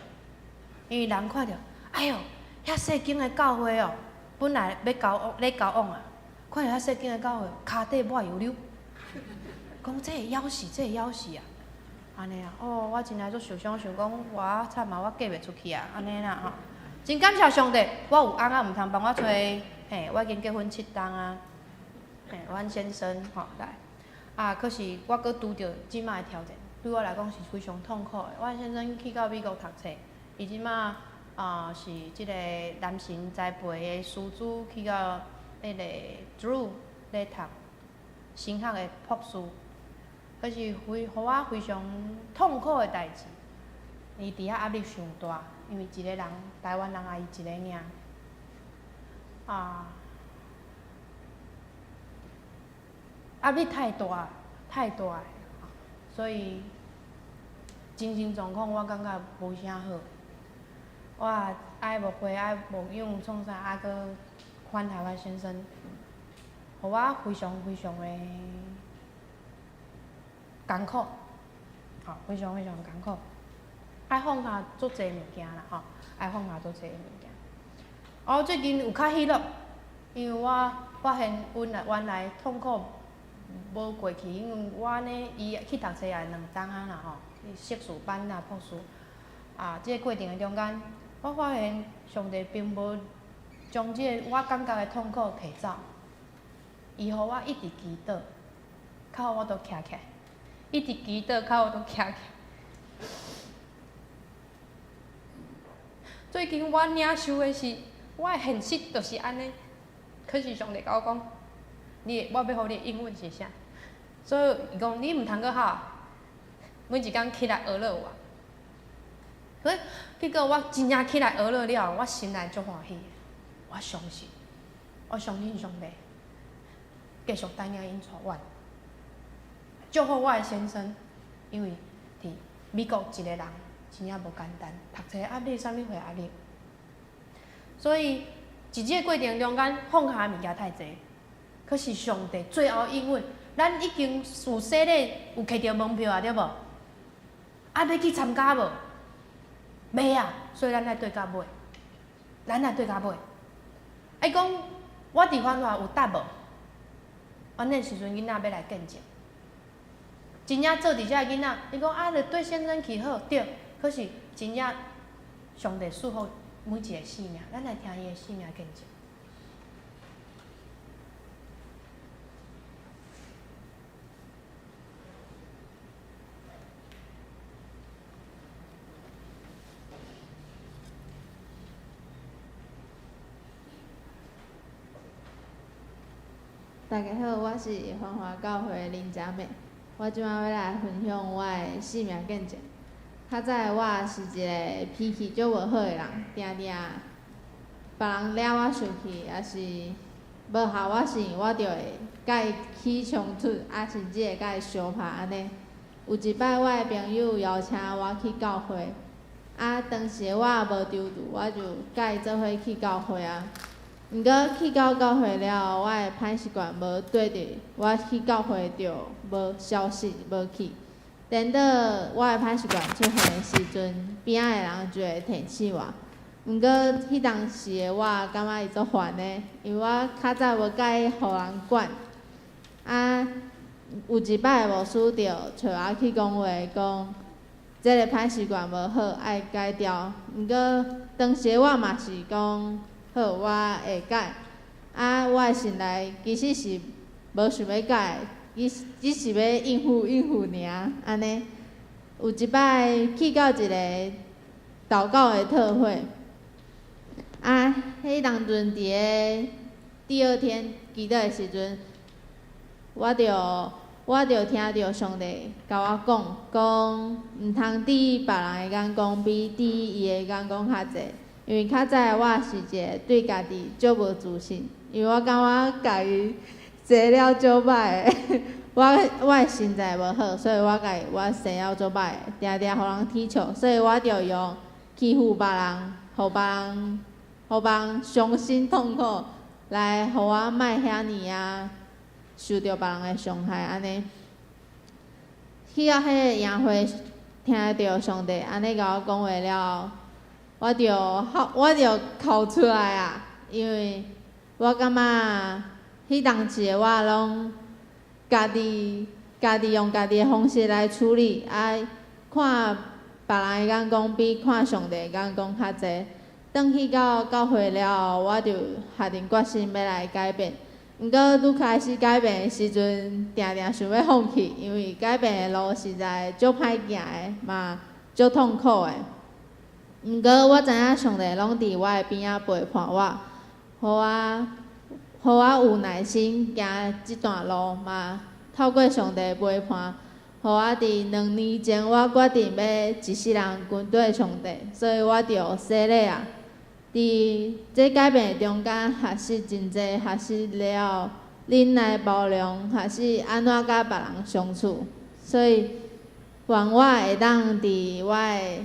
因為人看著，哎喲，遐細間的教會哦，本來欲交往咧交往啊，看著遐細間的教會，跤底抹油溜，講這會枵死，這會枵死啊！按呢啊，哦，我真來足受傷，想講我慘啊，我嫁袂出去啊，按呢啦吼。真感謝上帝，我有翁仔毋通幫我揣，嘿，我已經結婚七冬啊，嘿，阮先生吼來，啊，可是我閣拄著這擺的挑戰。對我來講是非常痛苦的。阮先生去到美國讀冊，伊這擺啊是這個南神栽培的師資去到彼個 Drew 咧讀神學的博士，彼是非予我非常痛苦的代誌。伊佇遐壓力傷大，因為一個人，台灣人也伊一個爾，啊，壓力太大，太大，所以。精神狀況我感覺無啥好，我愛牧會愛牧養創啥，啊閣款待我先生，予我非常非常的艱苦，吼，非常非常艱苦，愛放下足濟物件啦，吼，愛放下足濟物件。我最近有較喜樂，因為我發現原來原來痛苦無過去，因為我呢，伊去讀冊也兩冬啊啦，吼。碩士班啊，博士啊，這個過程的中間，我發現上帝並無將這個我感覺的痛苦提走，伊予我一直祈禱，較予我都徛起來，一直祈禱，較予我都徛起來。最近我領受的是，我的現實就是按呢。可是上帝共我講，你我欲予你的應允是啥？所以伊講你毋通閣哭。每一工起來學樂我，可結果我真正起來學樂了，我心內足歡喜。我相信，我相信上帝繼續帶領𪜶帶阮，祝福我的先生，因為佇美國一個人真正無簡單，讀冊壓力，啥物貨壓力，所以佇這個過程中間放下的物件太濟，可是上帝最後應允，咱已經有洗禮，有摕著門票啊，對無？啊，欲去參加無？袂啊，所以咱愛對到尾，咱愛對到尾。伊講，我佇繁華有答無？阮彼時陣囡仔欲來見證，真正做佇遮的囡仔，伊講啊，著對先生去好，對。可是真正上帝賜福每一個生命，咱來聽伊的生命見證。大家好，我是繁華教會林佳美。我這擺欲來分享我的生命見證。較早我是一个脾氣足無好的人，定定別人惹我生氣，抑是無合我心意，我就會佮伊起衝突，啊，甚至會佮伊相拍按呢。有一擺，我的朋友邀請我去教會，啊，當時我也無躊躇，我就佮伊做伙去教會啊。毋過去到教會了後，我的歹習慣無綴佇我去教會就無消失無去。顛倒我的歹習慣出現的時陣，邊仔的人就會提醒我。毋過彼當時的我感覺伊足煩的，因為我較早無佮意予人管。啊，有一擺牧師就揣我去講話，講這個歹習慣無好，愛改掉。毋過當時的我嘛是講好，我會改。啊，我的心內其實是無想欲改，只只是欲應付應付爾，按呢。有一擺去到一个禱告的特會，啊，彼當陣佇咧第二天祈禱的時陣，我就聽著上帝共我講，講毋通佇別人的眼光比佇伊的眼光較濟，因為較早我是一个對家己足無自信，因為我感覺家己坐了足歹的，我的身材無好，所以我家己我生了足歹的，定定予人恥笑，所以我就用欺負別人，予別人，予別人傷心痛苦，來予我莫遐爾仔受著別人的傷害按呢。去到彼个營會，聽著上帝按呢共我講話了後，我就哭出來啊！因為我感覺彼當時的我攏家己用家己的方式來處理，啊，看別人的眼光比看上帝的眼光較濟。轉去到教會了後，我就下定決心欲來改變。毋過拄開始改變的時陣，定定想欲放棄，因為改變的路實在足歹行的，嘛足痛苦的。毋過我知影上帝攏佇我的邊仔陪伴我，予我有耐心行這段路，嘛透過上帝陪伴，予我佇2年前我決定欲一世人跟綴上帝，所以我就洗禮啊。佇這改變的中間，學習真濟，學習了忍耐包容，學習按怎佮別人相處。所以，願我會當佇我的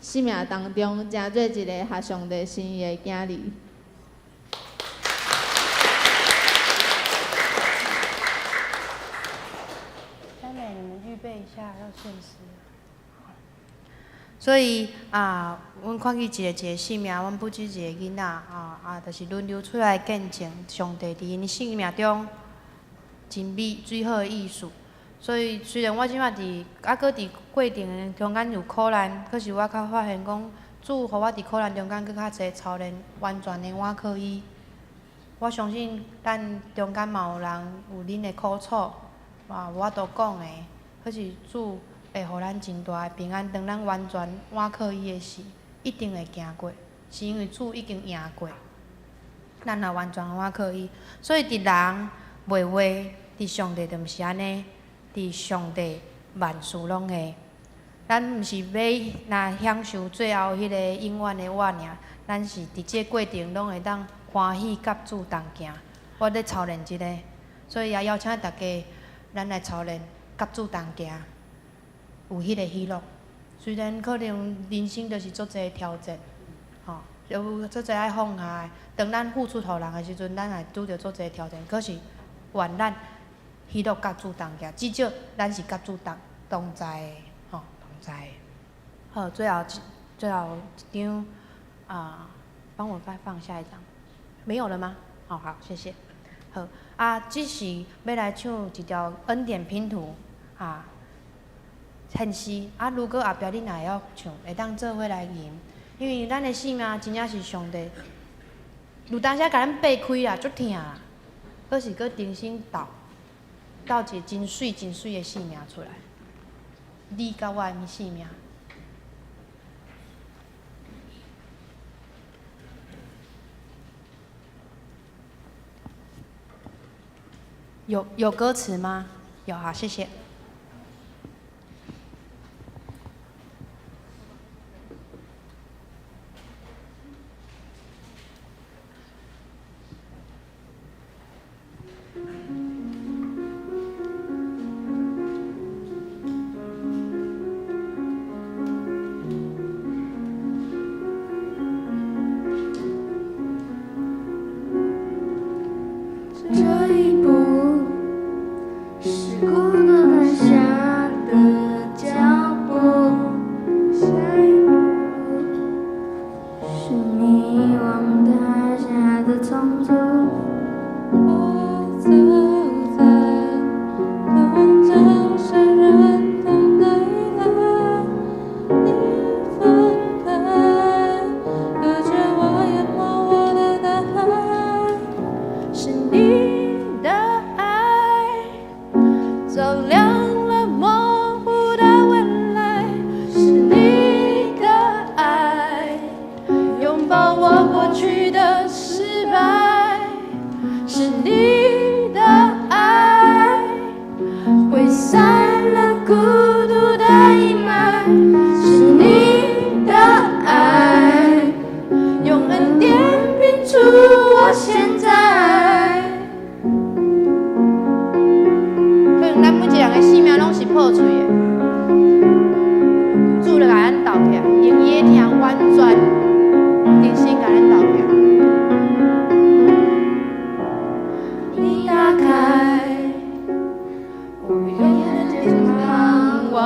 生命當中，成做一个合上帝心意的囝兒。佳美，你們預備一下，要獻詩。所以啊，阮看見一个一个生命，阮不止一个囡仔啊啊，就是輪流出來見證上帝佇𪜶生命中真美最好的意思。所以雖然我這擺佇猶閣佇過程中間有苦難，可是我較發現講，主予我佇苦難中間閣較濟操練，完全的倚靠伊。我相信咱中間嘛有人有恁的苦楚，嘛無法度講的，可是主會予咱真大的平安。當咱完全倚靠伊的時，一定會行過，是因為主已經贏過。咱若完全倚靠伊，所以佇人袂話，佇上帝就毋是按呢。佇上帝萬事攏會。咱毋是欲若享受最後彼个永遠的活爾，咱是佇這个過程攏會當歡喜佮主同行。我咧操練這个，所以也邀請大家，咱來操練佮主同行，有彼个喜樂。雖然可能人生就是足濟挑戰，吼，有足濟愛放下的。當咱付出予人的時陣，咱會拄著足濟挑戰。可是願咱喜樂佮主同行，至少咱是佮主同在的，吼，同在的。好，最後一張啊，幫我再放下一張，沒有了嗎？好好，謝謝。好，啊，這是欲來唱一條恩典拼圖啊，獻詩啊，如果後壁恁若會曉唱，會當做伙來吟，因為咱的生命真正是上帝，有當時共咱擘開啦，足疼啦，閣是閣重新鬥。鬥一个真媠、真媠的生命出來，你佮我的生命。有歌詞嗎？有，好，謝謝。這一步是孤獨踏下的腳步，下一步是迷惘踏下的匆促。我走在通江山人等的依賴，你分開，隔絕我淹沒我的大海，是你的愛照亮了模糊的未來，是你的愛擁抱我過去的失敗，是你的愛揮散了孤獨的陰霾，是你的愛用恩典拼出我現在。可能咱每一個人的生命攏是破碎的，主就共咱鬥起來，用伊的疼完全重新共咱鬥起來。你打開我永遠盼望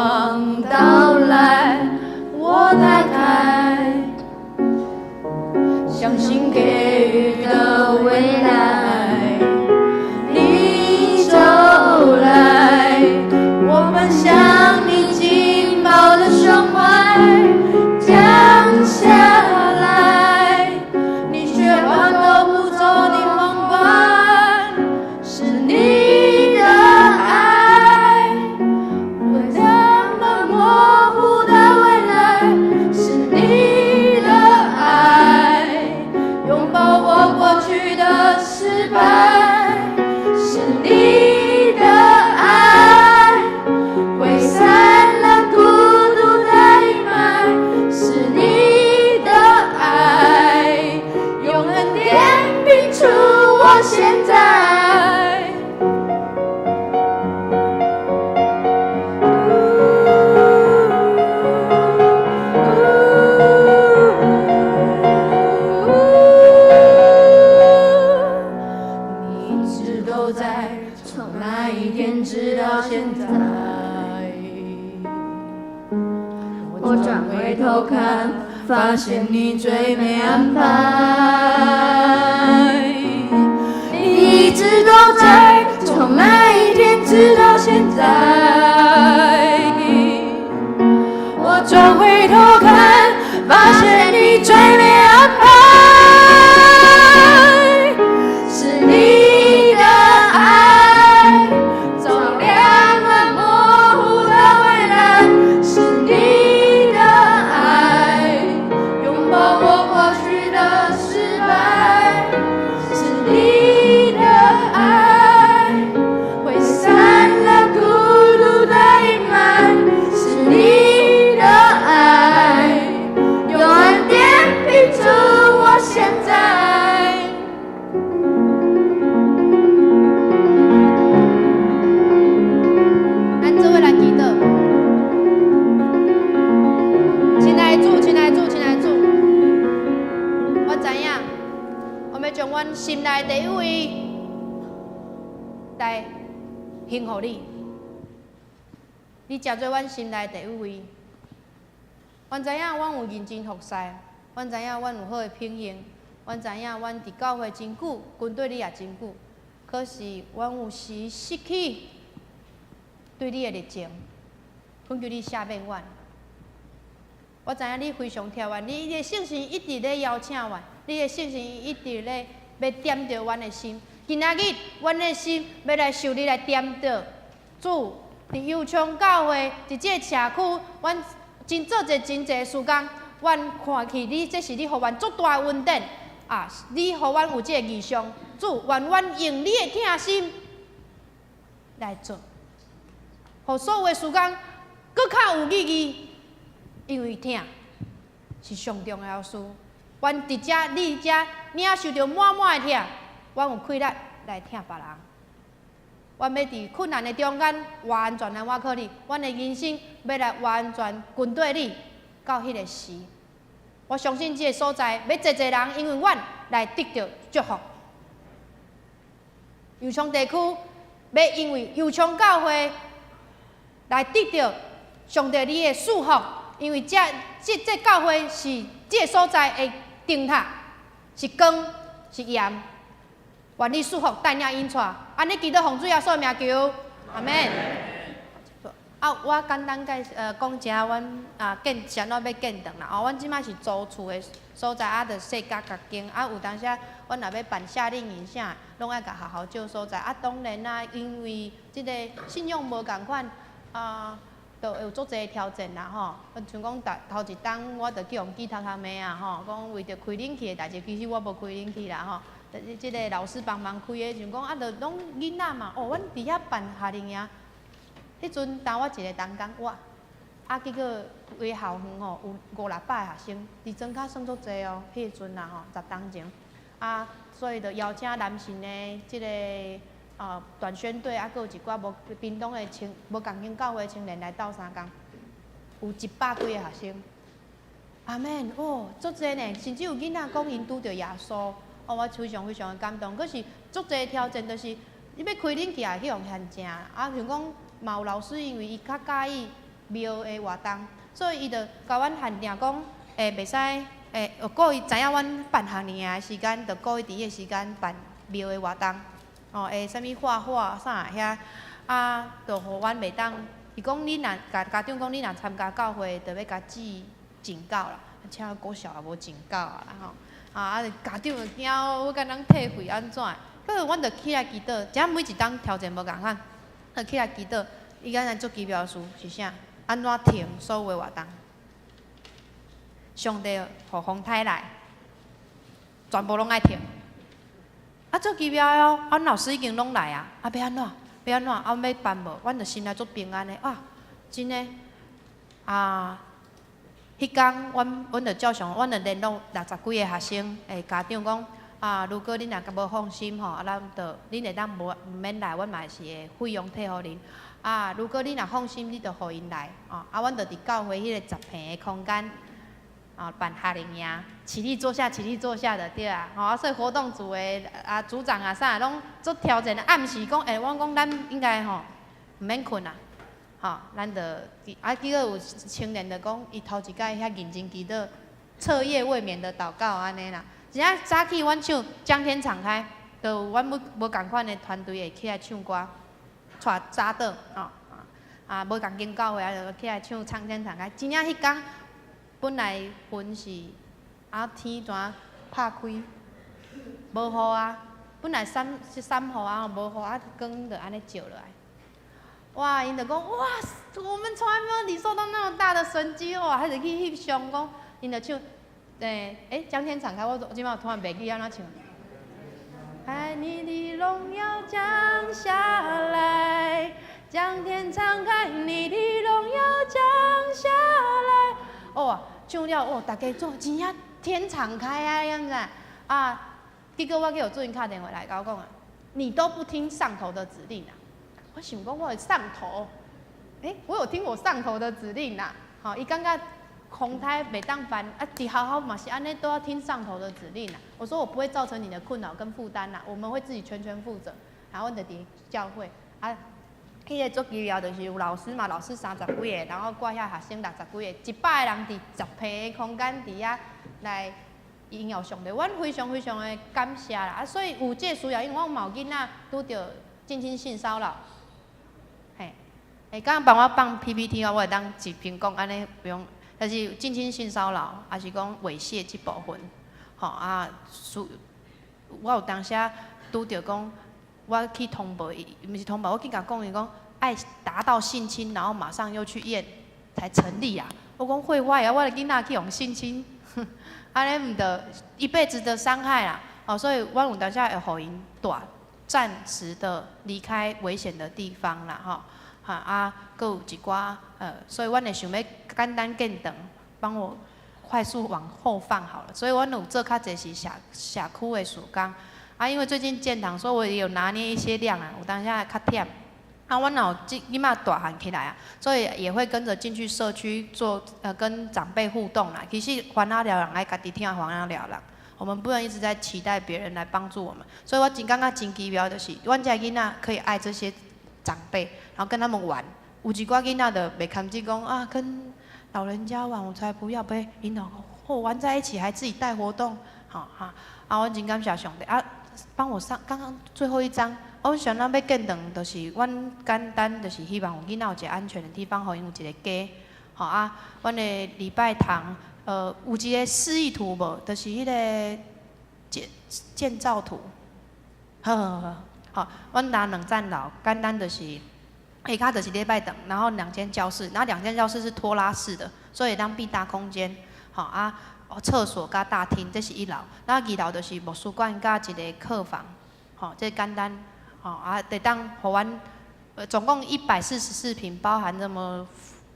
到來，我打開相信給予的未來。你走來，我們向你緊抱的胸懷降下來，你卻換奪不走的皇冠，是你的愛，我亮了模糊的未來，是你的愛，擁抱我過去的失敗，是你的愛，揮散了孤獨的陰霾，是你的愛，用恩典拼出我現在。你一直都在，從那一天直到現在。我轉回頭看，發現你最美安排。你一直都在，從那一天直到現在。我轉回頭看，發現你最美安排。是你的愛，照亮了模糊的未來，是你的愛，擁抱我過去的失敗，是你的愛，揮散了孤獨的陰霾，是你的愛，用恩典拼出我現在。咱做伙來祈禱，親愛的主，親愛的主，親愛的主，我知影，我欲將阮心內第一位來獻予你，你成做阮心內第一位。阮知影阮有認真服侍，阮知影阮有好的品行，阮知影阮佇教會真久，跟綴你也真久。可是阮有時失去對你的熱情，懇求你赦免阮。我知影你非常疼阮，你的聖神一直咧邀請阮，你的聖神一直咧欲點著阮的心。今仔日，阮的心欲來受你來點著。主，佇油昌教會，佇這个社區，阮真做者真濟時間，阮看去你，這是你予阮足大的恩典啊！你予阮有這个異象，主，願阮用你的疼心來做，予所有的事工閣較有意義，因為疼是上重要的事。阮佇遮，你佇遮領受著滿滿的疼，阮有氣力來疼別人。阮欲佇困難的中間完全來倚靠你，阮的人生欲來完全跟綴你到彼個時。我相信這个所在欲濟濟人，因為阮來得著祝福。油昌地區欲因為油昌教會來得著上帝你的祝福，因為這這這教會是這个所在的燈塔，是光，是鹽。願你祝福帶領引帶，按呢祈禱奉主耶穌的名求，阿門。啊，我簡單介講一下，阮啊見是按怎欲建堂啦。哦，阮這擺是租厝的所在，啊，著細甲共間，啊，有當時阮若欲辦夏令營啥，攏愛共學校借所在。啊，當然啊，因為這个信仰無仝款，啊，著會有足濟挑戰啦吼。像講頭一冬，我著去予記頭殼罵啊吼，講為著開冷氣的代誌，其實我無開冷氣啦吼。這个老師幫忙開的，像講啊，著攏囡仔嘛，哦，阮佇遐辦夏令營，彼陣焦我一个同工，我啊，結果規个校園吼有五六百个學生，佇莊跤算足濟哦，彼個陣啊吼，10冬前，啊，所以就邀請南信的這个短宣隊，啊，閣有一寡無屏東的青無仝間教會青年來鬥相共，有100幾个學生，阿門，哦，足濟呢，甚至有囡仔講𪜶拄著耶穌。哦，我非常非常的感動。可是足濟挑戰，就是你欲開冷氣也去予限制。啊，像講嘛有老師，因為伊較佮意廟的活動，所以伊就共阮限定講，欸，袂使，欸，故意知影阮辦學年的時間，就故意佇彼个時間辦廟的活動。哦，會啥物畫畫啥遐，啊，就予阮袂當。伊講你若共家長講你若參加教會，就欲共記警告啦。請國小也無警告啊啦吼。啊！家長就驚我敢若退費按怎？可是阮就起來祈禱，只每一冬挑戰無仝款，就起來祈禱。伊敢若足奇妙的事是啥？按怎停所有的活動？上帝予風颱來，全部攏愛停。啊，足奇妙的哦！啊，老師已經攏來啊，啊，欲按怎？欲按怎？啊，欲辦無？阮就心內足平安的啊！真的啊！彼工，阮就照常，阮就聯絡六十幾个學生，會家長講啊，如果恁若無放心吼，啊，咱就恁會當無毋免來，阮嘛是會費用退予恁。啊，如果恁若放心，你就予𪜶來，哦，啊，阮就佇教會彼個10坪的空間，啊，辦夏令營，起立坐下，起立坐下的對啊，吼，啊，所以活動組的啊組長啊啥攏足挑戰，暗時講，欸，阮講咱應該吼毋免睏啊。吼，咱就啊，結果有青年就講，伊頭一擺遐認真祈禱，徹夜未眠的禱告按呢啦。真正早起阮唱將天敞開，就有阮無無仝款的團隊會起來唱歌，帶早禱吼啊，無仝間教會啊，就起來唱將天敞開。真正彼工本來雲是啊天怎拍開，無雨啊，本來閃是閃雨啊，無雨啊，光就按呢照落來。哇！𪜶就講哇，我們從來沒有領受到那麼大的神蹟哦，還是去翕相講，𪜶就唱，欸，欸，將天敞開，我這擺突然袂記按怎唱。愛你的榮耀降下來，將天敞開，你的榮耀降下來。哦，唱了哦，大家做真正天敞開啊，按怎啊？結果我去予主任敲電話來共我講啊，你都不聽上頭的指令啊！我想講我會上頭，欸，我有聽我上頭的指令啦。吼，伊感覺風颱袂當辦，啊，佇學校嘛是按呢，都要聽上頭的指令啦。我說我不會造成你的困擾跟負擔啦，我們會自己全權負責。然後阮就佇教會啊，彼个足奇妙，就是有老師嘛，老師三十幾个，然後掛遐學生六十幾个，100個人佇10坪的空間佇遐來榮耀上帝，阮非常非常的感謝啦。啊，所以有這個需要，因為阮嘛有囡仔拄著近親性騷擾。嘿，欸，剛剛幫我放 PPT 哦，我會當一邊講按呢不用，但是近親性騷擾，抑是講猥褻這部分，吼啊，屬我有當時拄著講，我去通報伊，毋是通報，我去共講伊講，愛達到性侵，然後馬上又去驗才成立啊。我講廢話啊，我的囡仔去予性侵，按呢毋著一輩子的傷害啦。哦，所以阮有當時會予𪜶帶暂时的离开危险的地方啦，吼，哈啊，閣有一寡所以阮會想欲簡單建堂，幫我快速往後放好了。所以阮有做較濟是社區的事工，啊，因為最近建堂，所以我也有拿捏一些量啊，有當時較忝。啊，阮若有這囡仔大漢起來啊，所以也會跟著進去社區做跟長輩互動啦。其實番仔寮人愛家己疼番仔寮人，我們不能一直在期待別人來幫助我們。所以我真感覺真奇妙，就是阮這囡仔可以愛這些長輩，然後跟他們玩。有一寡囡仔就袂堪只講啊，跟老人家玩，我才不要被引導。或玩在一起，還自己帶活動，好哈。啊，我真感謝上帝啊，幫我上剛剛最後一張。我想咱欲建堂，就是阮簡單，就是希望予囡仔有一個安全的地方，予𪜶有一個家。吼啊，阮的禮拜堂，有一個示意圖無？就是彼個建造圖。好好好，好，阮拿兩層樓，簡單就是下跤就是禮拜堂，然後兩間教室，然後兩間教室是拖拉式的，所以會當變大空間。吼啊，廁所佮大廳，這是一樓，然後二樓就是牧師館佮一個客房。吼，這簡單。吼啊，會當予阮，總共144坪，包含這麼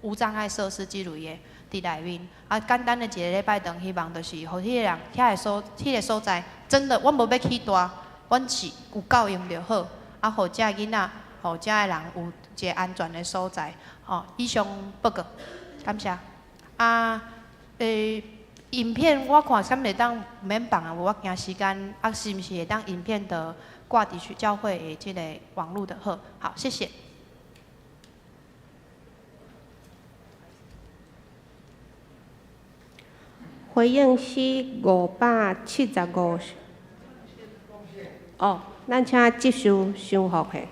無障礙設施之類的佇內面。啊，簡單的一個禮拜堂，希望就是予彼個人遐個所，彼個所在，真的，阮無欲起大，阮是有夠用就好。啊，予遮囡仔，予遮的人有一個安全的所在。吼，以上報告，感謝。啊，影片我看敢會當毋免放啊，無我驚時間，啊，是毋是會當影片的掛佇去教會的這個網路的好，好，謝謝。回應詩575。哦，咱請接受降服嘿。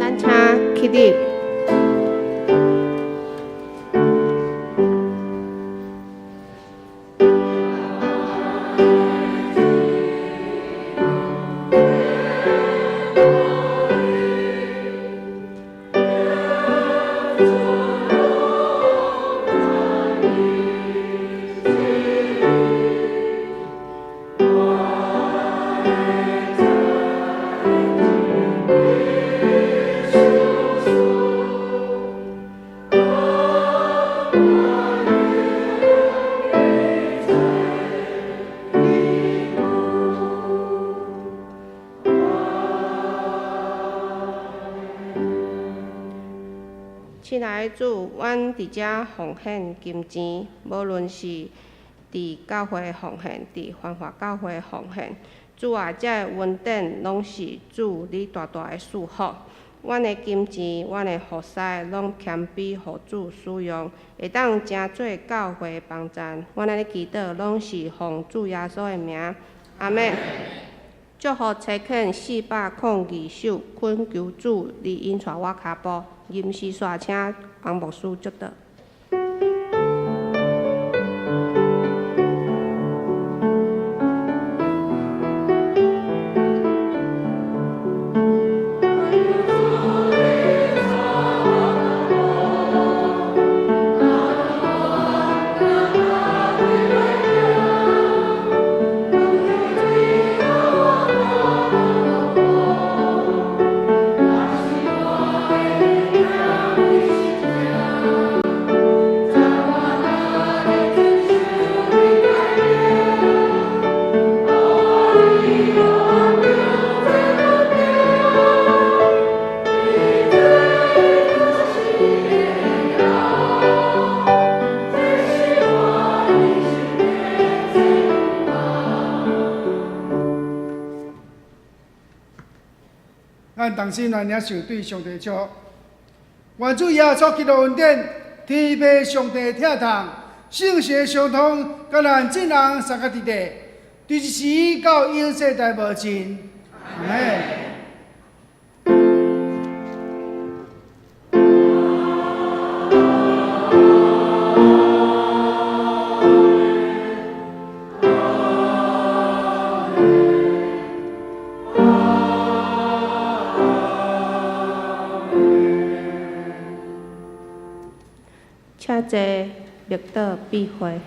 咱請起立。親愛的主，阮佇遮奉獻金錢，無論是佇教會奉獻，佇繁華教會奉獻，主啊，這个恩典攏是主你大大的賜福。阮的金錢，阮的服侍，攏謙卑予主使用，會當成做教會幫贊。阮按呢祈禱，攏是奉主耶穌的名，阿們。祝福差遣402首，懇求主你引帶我跤步。吟詩煞請洪牧師祝禱。我同心來領受對上帝祝福。願主耶穌基督恩典，天父上帝疼痛，聖神相通，佮咱眾人相佮佇底，對一時到永世代無盡。阿們。請坐，默禱閉會。